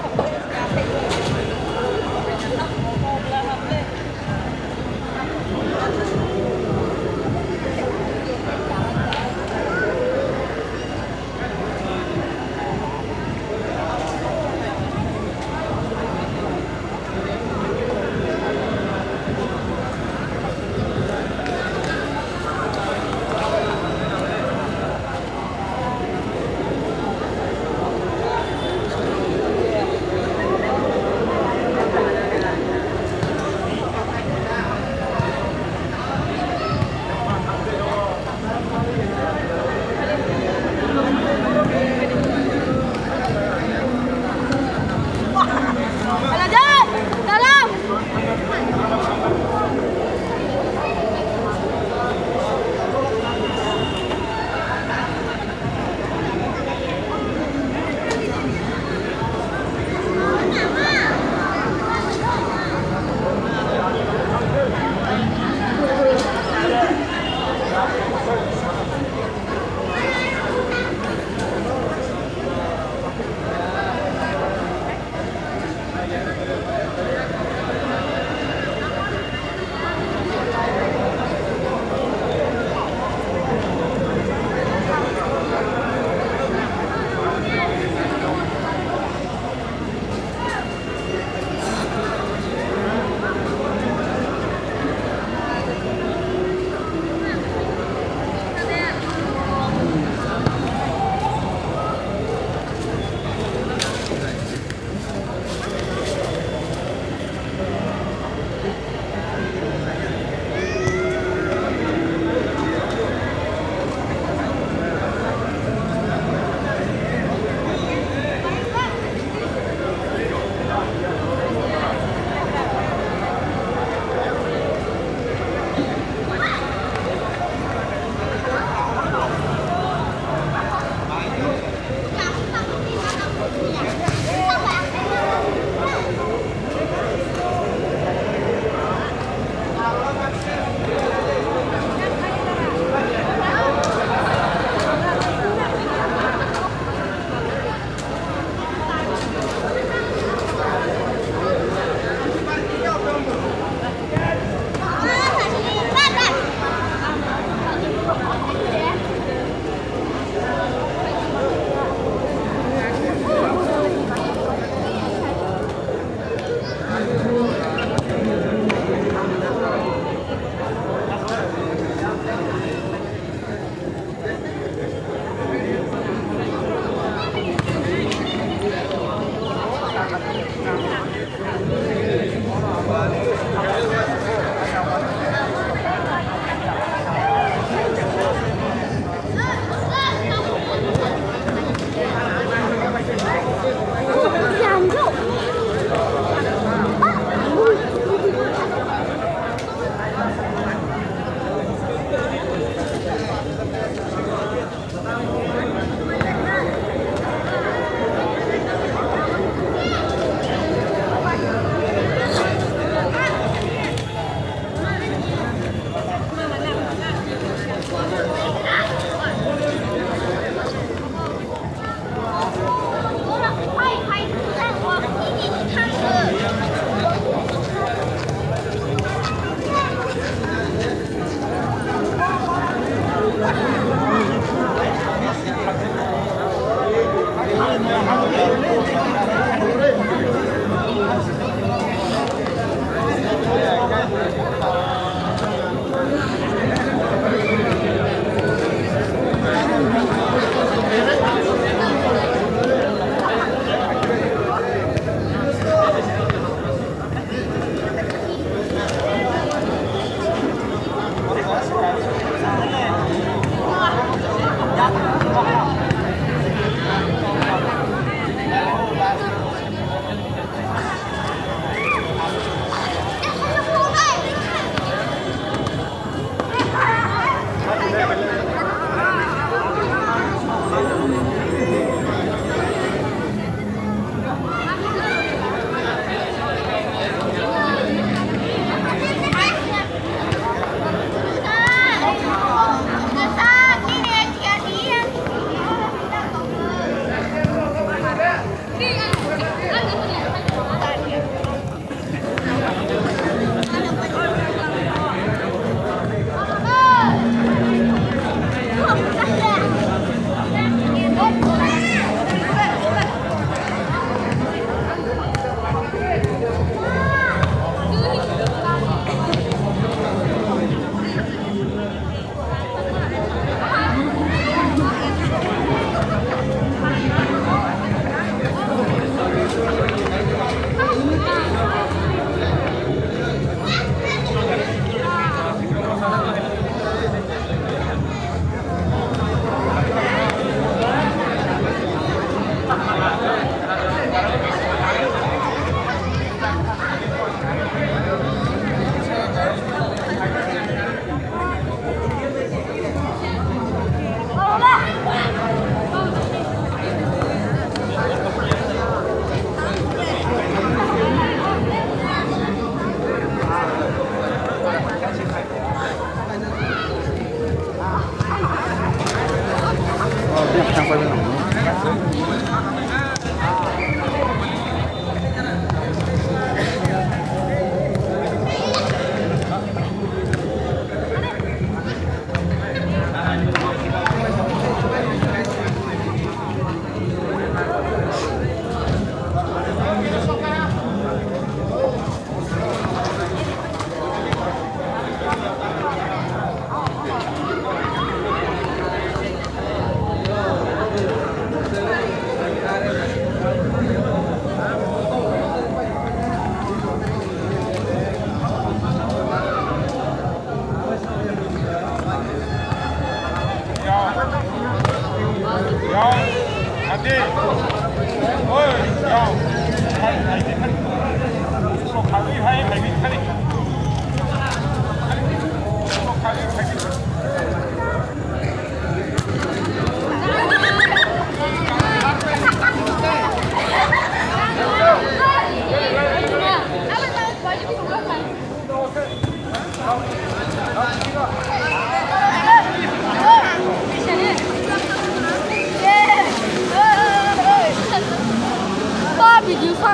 Hello,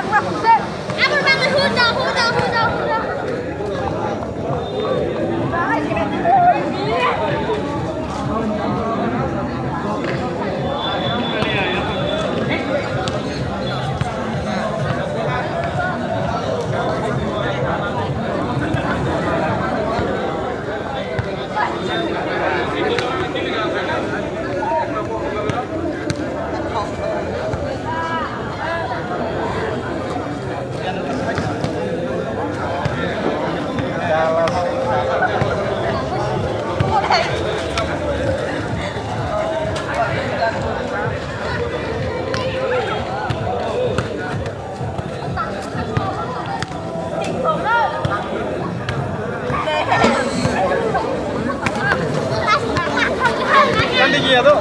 hello.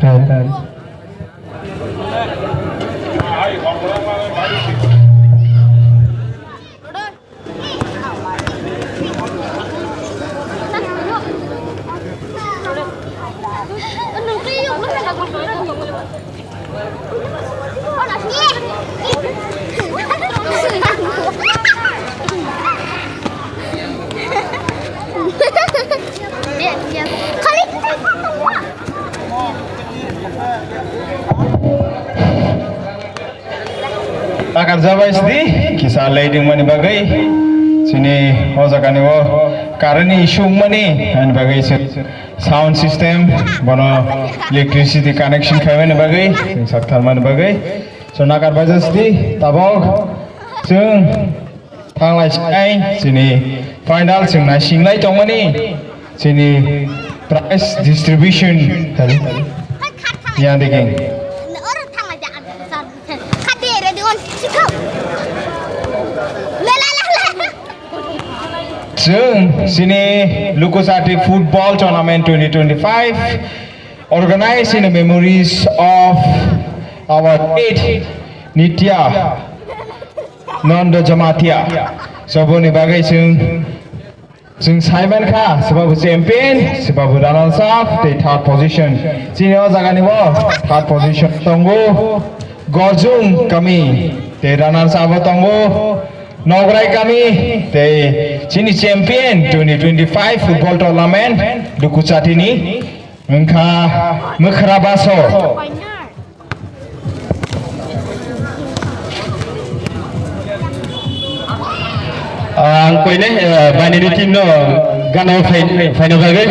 Hello, hello. Takarjabai sidi kisa leiding mani bagwi chini o jagani o current issue wngmani ani bagwi se sound system bono electricity connection khaimani bagwi chwng saktharmani bagwi so nakarbaijak sidi tabok chwng Thanglai sinai chini final chwng naisinglai tongmani chini prize distribution. Yang degeng. Chwng chini Lukusati Football Tournament twenty twenty-five organized in the memories of our late Nitya Nanda Jamatia. So, boni bagwi chwng, chwng saiman kha, swbabu champion, swbabu runners up, tei third position. Chini o jagani bo third position tongo, Gorjung Kami, tei runners up o tongo, Nograi kami tei chini champion twenty twenty-five football tournament Lukuchati ni wngkha Mwkhra Baso. Ang koinai, eh, bainani team no gana phai-, phaina bagwi,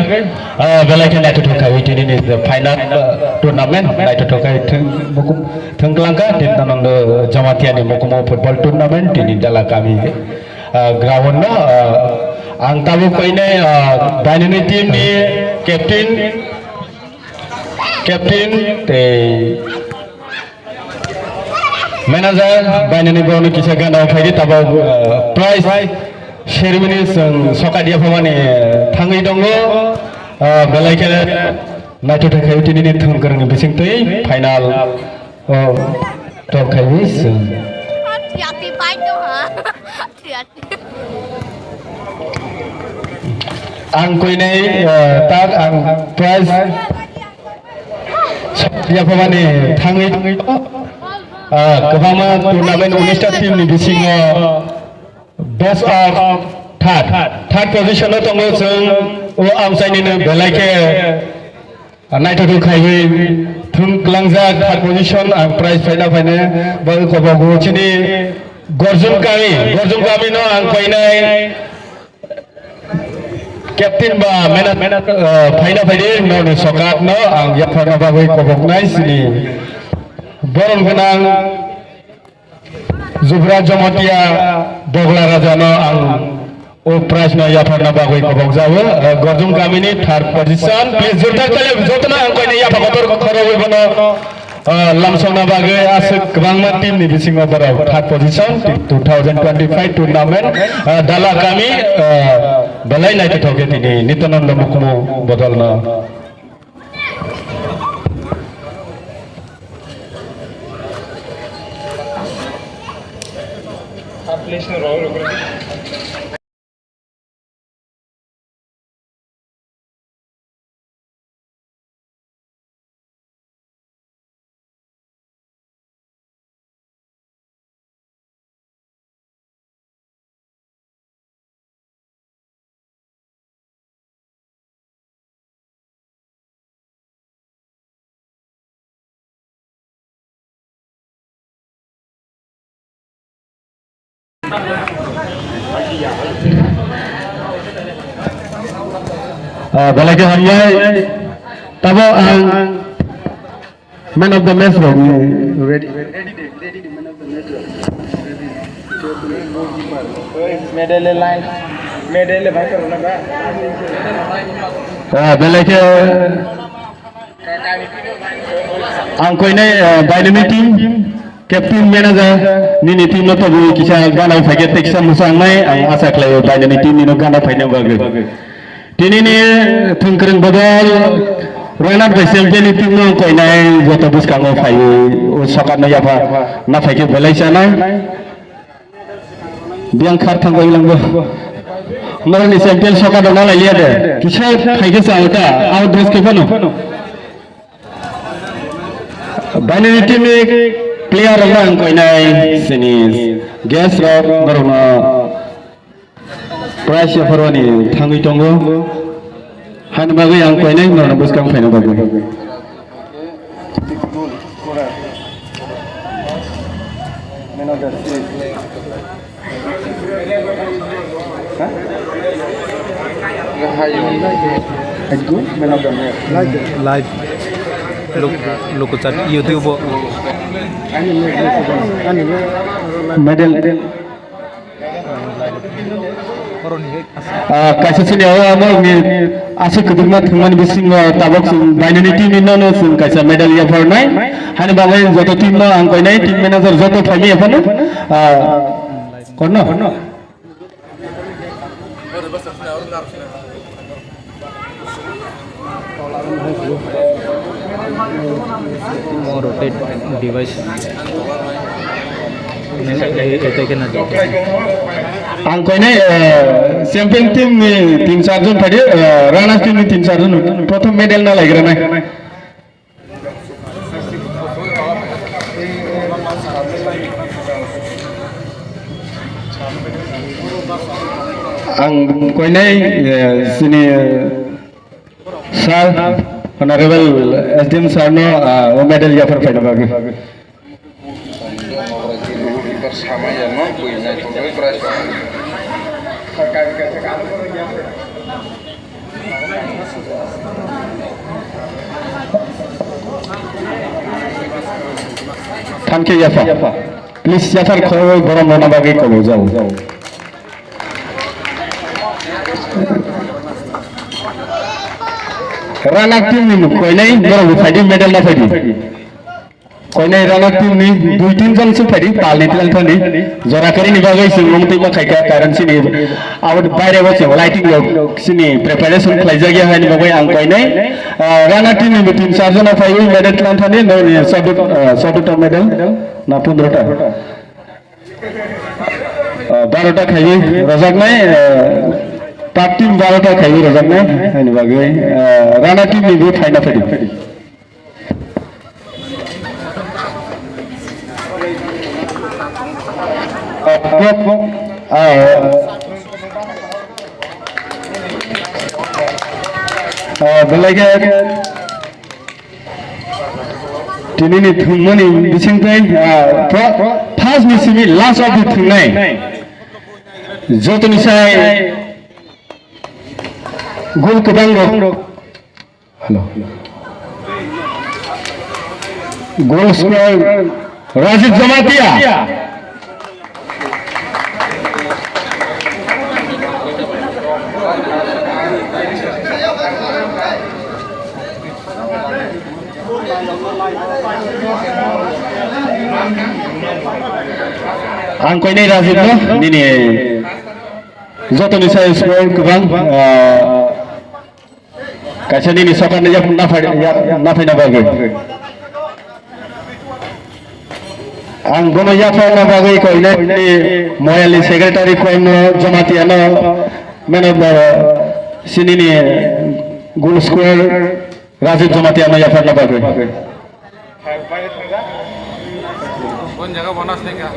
eh, belai khe naithothok kha tini ni final, eh, tournament naithothok kha thwng mukum-, thwng klangkha Nityananda Jamatia ni mukumo football tournament tini Dala kami, eh, ground no, eh, ang tabuk koinai, eh, bainani team ni captain, captain tei manager bainani borokno kisa gana phaidi tabuk, uh, prize ceremony chwng sokat yaphangmani thangwi tongo, uh, belai khe naithothok khaio tini ni thwng kwrwngni bisingtwi final, uh, tok khaiwi chwng. Ang koinai, eh, tak ang prize yaphangmani thangwi, eh, kwbangma tournament unis ta team ni bisingo best of third, third position o tongo chwng o amchaini no belai khe naithothok khaiwi thwng kwlangjak third position ang prize phaina phaina bagwi kobogo chini Gorjum kami, Gorjum kami no ang painai captain ba mena, mena, eh, phaina phaidi no ni sokat no ang yapharna bagwi koboknai chini borom gwnang Jubra Jamatia Dogla Raja no ang o prize no yapharna bagwi kobok jago, eh, Gorjum kamini third position. Please, jorta tale jotono ang koine yapha kotor khorogwi bono, eh, lamsokna bagwi aswk kwbangma team ni bisingo borok third position, two thousand twenty-five tournament, eh, Dala kami, eh, belai naithothok khe tini Nityananda Mukumu bodol no. Ah, belai khe hambai. Tabo ang man of the match rok ready. Medal line, medal line. Ah, belai khe ang koinai, ah, bainani team, captain, manager, nini team no tobo kisa gana phaikhe tei kisa mwsang nai, ang asa khlaio bainani team nino gana phaina bagwi. Tini ni thwngkwrwng bodol runner bai champion ni team no koinai joto bwskango phaiwi o sokat no yapha na phaikhe belai chanai. Biyang khar thangwi langbo. Norokni champion sokat no nalai liya de. Kisa phaikhe sa uta out dress khe phano. Bainani team ni player rok no ang koinai sini guest rok norok no prize yapharmani thangwi tongo. Hani bagwi ang koinai norok bwskang phaina bagwi. Live. Luk-, Lukuchati YouTube o. Medal. Ah, kaisa sini o amo ni aswk kwbangma thwngmani bisingo tabok chwng bainani team ni nono chwng kaisa medal yapharnai. Hani bagwi joto team no ang koinai, team manager joto phaimani yaphano. Ah, kono. Rotate device. Ang koinai, eh, champion team ni tin char jon phaidi, eh, runners team ni tin char jon. Prothom medal na laigra nai. Ang koinai, eh, sini, eh, sir, Honorable S D M sir no, ah, o medal yaphar phaina bagwi. Thank you, yapha. Please, yaphar khoroi borok rwna bagwi kobo jao. Runner team ni koinai borok bo phaidi medal na phaidi. Koinai runner team ni dui tin jon se phaidi, pal ni tlang thani. Jora kari ni bagwi se mung twi ma khaika, karon sini abo baire bo se lighting rok sini preparation khlai jak ya, haini bagwi ang koinai, ah, runner team ni bo tin char jon phaiwi medal tlang thani, no ni chauddota, ah, chauddota medal na pondrota. Ah, barota khaiwi rwjaknai, ah, tak team barota khaiwi rwjaknai, haini bagwi, ah, runner team ni bo phaina phaidi. Belai khe tini ni thwngmani bising tei, ah, pro-, first ni simi last of the thwngnai. Jotoni sai gol kwbang rok. Hello. Goal scorer Rajit Jamatia. Ang koinai Rajit no nini jotoni sai scorer kwbang, ah, kaisa nini sokar ni yapharna phai-, ya-, na phaina bagwi. Ang bono yapharna bagwi koinai Moyalni secretary koimno Jamatia no, meno bo sinini goal scorer Rajit Jamatia no yapharna bagwi. Bon jaga bonus ni kha.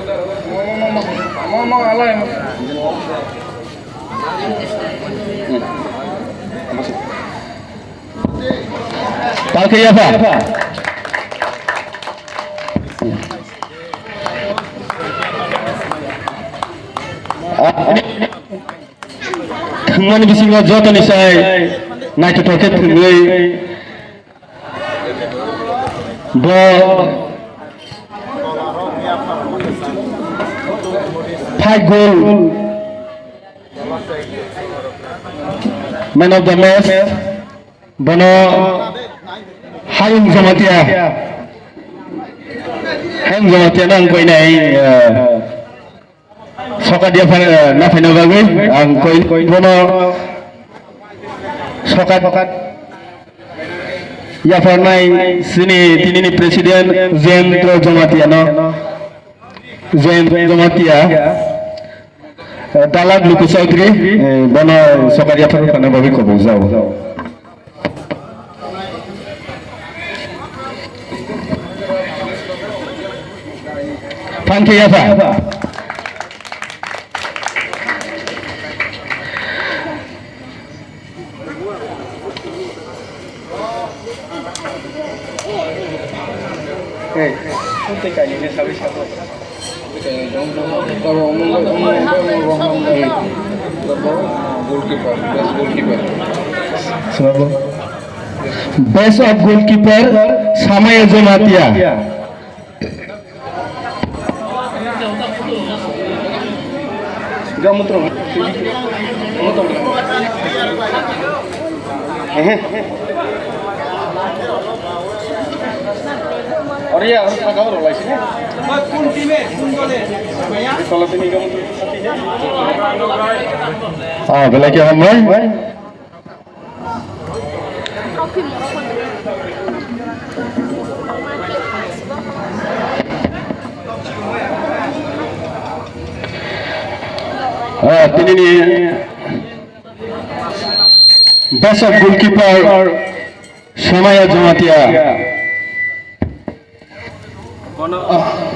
Talke ya pa. Thwngmani bisingo jotoni sai naithothok khe thwngwi bo five goal man of the match bono Hayung Jamatia, Hayung Jamatia no ang koinai, eh, Sokat yaphar, eh, na phaina bagwi ang koi, koi bono sokat, sokat yapharnai sini tinini president Jayendra Jamatia no, Jayendra Jamatia, eh, Dalak Luku Chaudhary, eh, bono sokat yaphar phaina bagwi kobok jao. Thank you, Yasa. Hey, goalkeeper, best goalkeeper. Best of goalkeeper, Samaya Jamatia. Ah, belai khe hambai. Ah, tinini best of goalkeeper Samaya Jamatia.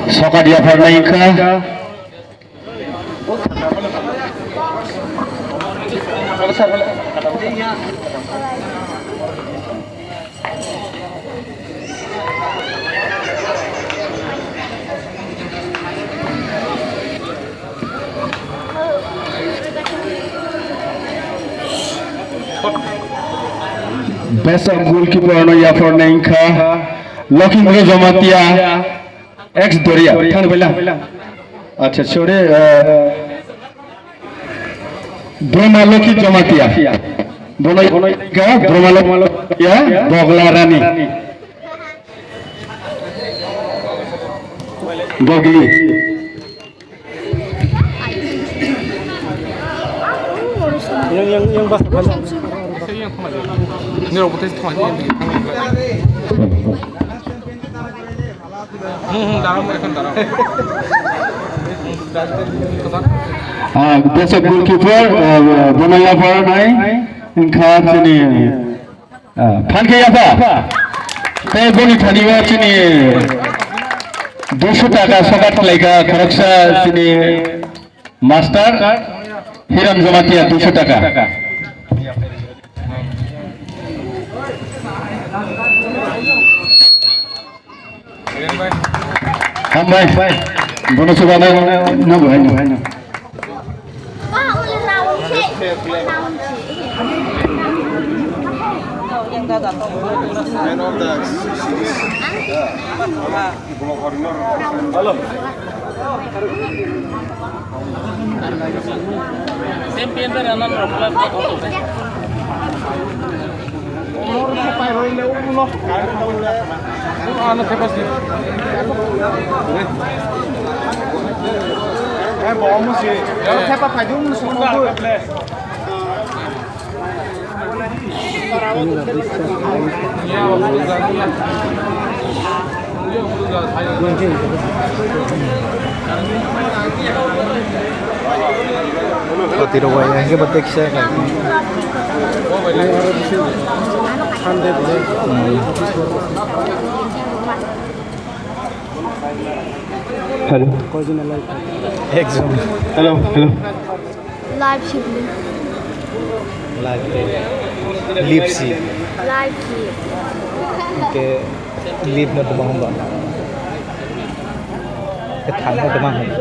Sokat yapharnai wngkha. Best of goalkeeper no yapharnai wngkha Lokindra Jamatia, ex Doria. Thang bela. Acha, sorry, uh, Brahma Lokhi Jamatia. Bono, bono ka Brahma Lokhi Jamatia, Bogla Rani. Bogli. Yang, yang, yang bas, bas. Ini robot itu. Hmm, hmm, dalam, dalam. Ah, best goalkeeper, ah, bono yapharnai wngkha chini, ah, phan khe yapha. Tei boni thani o chini duiso taka sokat khlaikha khoroksa chini master Hiram Jamatia duiso taka. Hambai. Bono chuba nang, nang bo haino. Koti rok bai hingke bo teksa kha. Hello. Ekjon. Hello, hello. Live sibling. Live. Live si. Live si. Oke, live no tuma hamba. Ke thang no tuma hamba.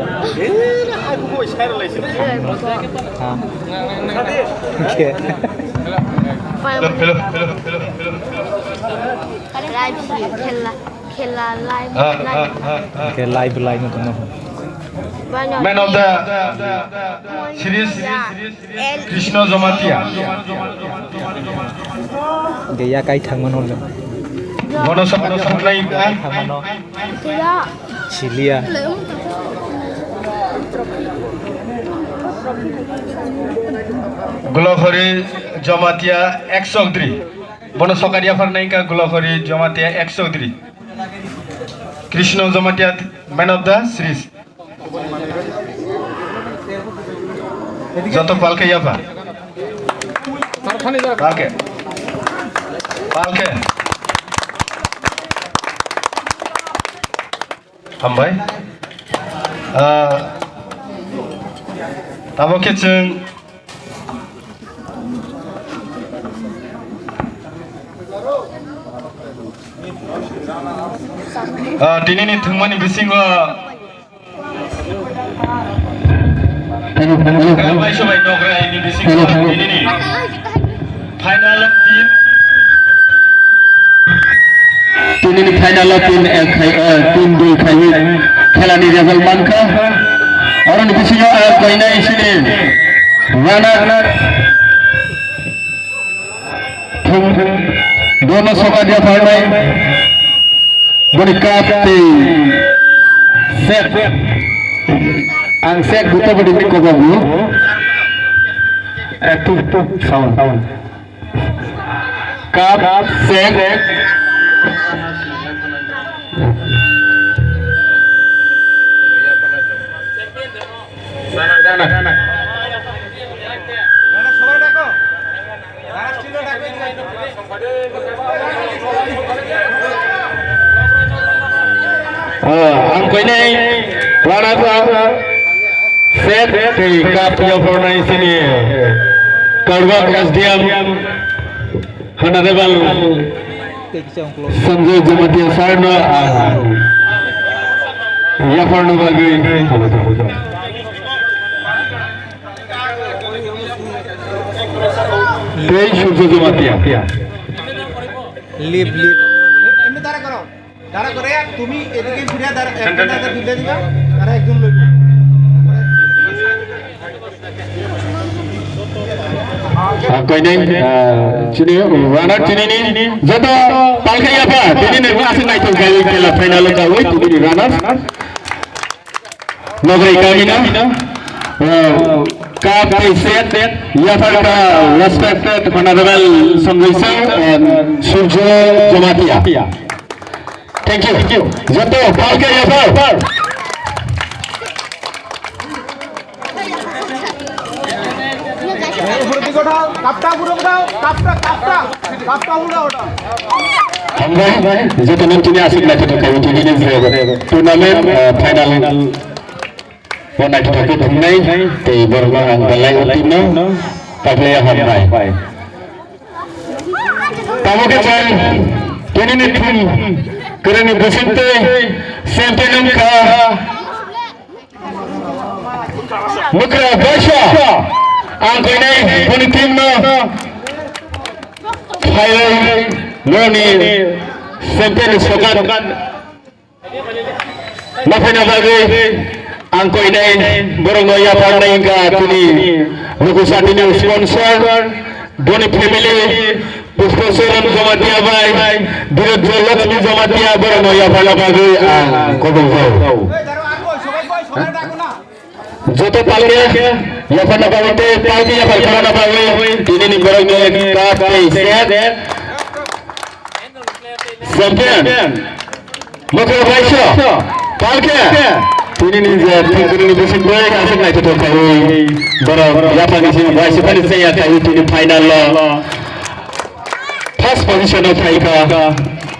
Ha. Oke. Hello, hello, hello, hello, hello. Live si, khela. Khela live, live. Khe live, live no tongno. Man of the series, Krishna Jamatia. Deya kai thangmano le. Bono sok, bono sok nai. Thangmano. Deya. Silia. Glory Jamatia ek sokdri. Bono sokar yapharnai ka Glory Jamatia ek sokdri. Krishna Jamatia, man of the series. Joto palke yapha. Palke. Palke. Hambai. Ah, tamo khe chwng Ah, tinini thwngmani bisingo Hello, hello, hello. Hello, hello. Tinini final team. Tinini final team, eh, khai, eh, team dui khai khela ni result mankha. Oro ni bisingo, eh, koinai sini runner. Thung, bono sokar yapharnai. Boni cup tei set. Ang set buta budi ni kobo bu. Eh, tu, tu, sound, sound. Cup, set. Ah, ang koinai, runner up, set, Cup yaphar nai sini Karbak S D M Honorable Sanjay Jamatia sir no ang yaphar no bagwi tei Surjo Jamatia. Live live. এমনি তারা করো। তারা করে তুমি এদিকে ফিরে দাঁড়া, একজন দাঁড়া তুলে দিবা, তারা একজন লইবে। Koinai, chini runner chini ni joto palkhe yapha, tini ni aswk naithok khe kela final o kawi tini ni runner. Nogri kamino, eh, cup tei set, yaphar ka respected Honorable Songwisa and Surjo Jamatia. Thank you. Joto palkhe yaphar. উপরের দিকে ওঠাও, কাপটা উপরে উঠাও, কাপটা, কাপটা, কাপটা উপরে উঠাও। Hambai, joto no tini aswk naithok khe tini ni je tournament, eh, final o naithok khe thumnai tei borok no ang belai o team no paklai hambai. Tamo khe chwng tini ni team kwrwini bisingtwi champion wngkha. Mwkra Baisa, ang koinai boni team no phailai noni champion sokat ma phaina bagwi ang koinai borok no yapharnai wngkha tini Lukusati ni sponsor. Boni family, Pushpa Saran Jamatia bai, Biraj Lakshmi Jamatia, borok no yapharna bagwi ang kobong jao. Joto palke yapharna bagwi tei palke yaphar khorana bagwi tini ni borok ni cup tei set. Champion. Mokol Baisa, palke. Tini ni je, tini ni bising bai, aswk naithothok kaiwi. Borok, yaphani sini bai, sifani saya kaiwi tini final lo. First position o phaikha.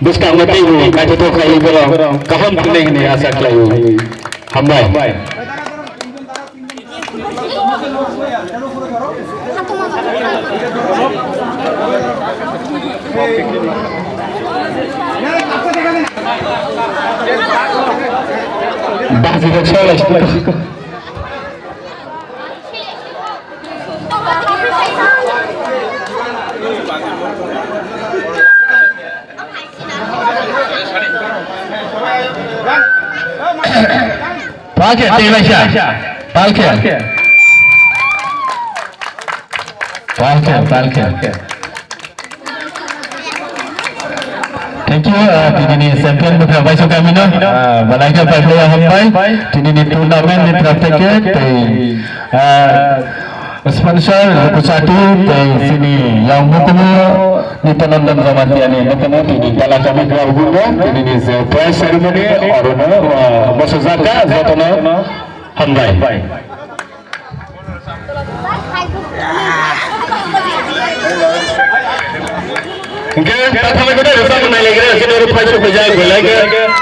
Bwskango teibo naithothok kaiwi borok. Kaham tongnai hwnwi asa khlaiwi. Hambai. Bahasa Indonesia lah, sih. Palke, tei laisa. Palke. Palke, palke. Thank you, uh, tini ni champion Mukra Baisok kami no, uh, balaika pai playa hambai, tini ni tournament ni terakhir ke, tei, uh, Sponsor, Lukusati, tei sini yang hukumu Nityananda Jamatia ni hukumu tini gala kami gua hukumu, tini ni je prize ceremony, orono, ah, boso jaka, jotono, hambai. Hingke, tathangni kotha rwchapmung nailaigwra, chini oro phaisok phaijak, belai khe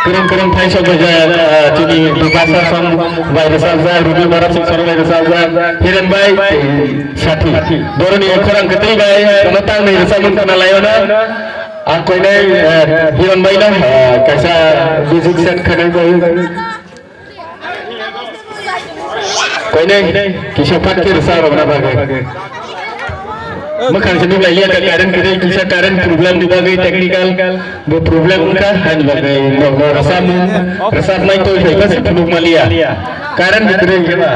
kwrwng kwrwng phaisok phaijak, ah, chini Bupasa song bai rwchapjak, Rubi Bharat Singh song bai rwchapjak, Hiren bai, tei Sathi. Boroni khorang kwtwi bai, kono tangni rwchapmung khna laio na. Ang koinai, eh, Hiren bai no, eh, kaisa music set khanai bai. Koinai, kisa phat khe rwsa rwna bagwi. Mwkhang se nuklai liya ka current kwrwi, kisa current problem ni bagwi technical bo problem wngkha, hani bagwi no, no rwsamung, rwsapnai toi phai kha se phunuk ma liya. Current bo kwrwi wngkhe ba.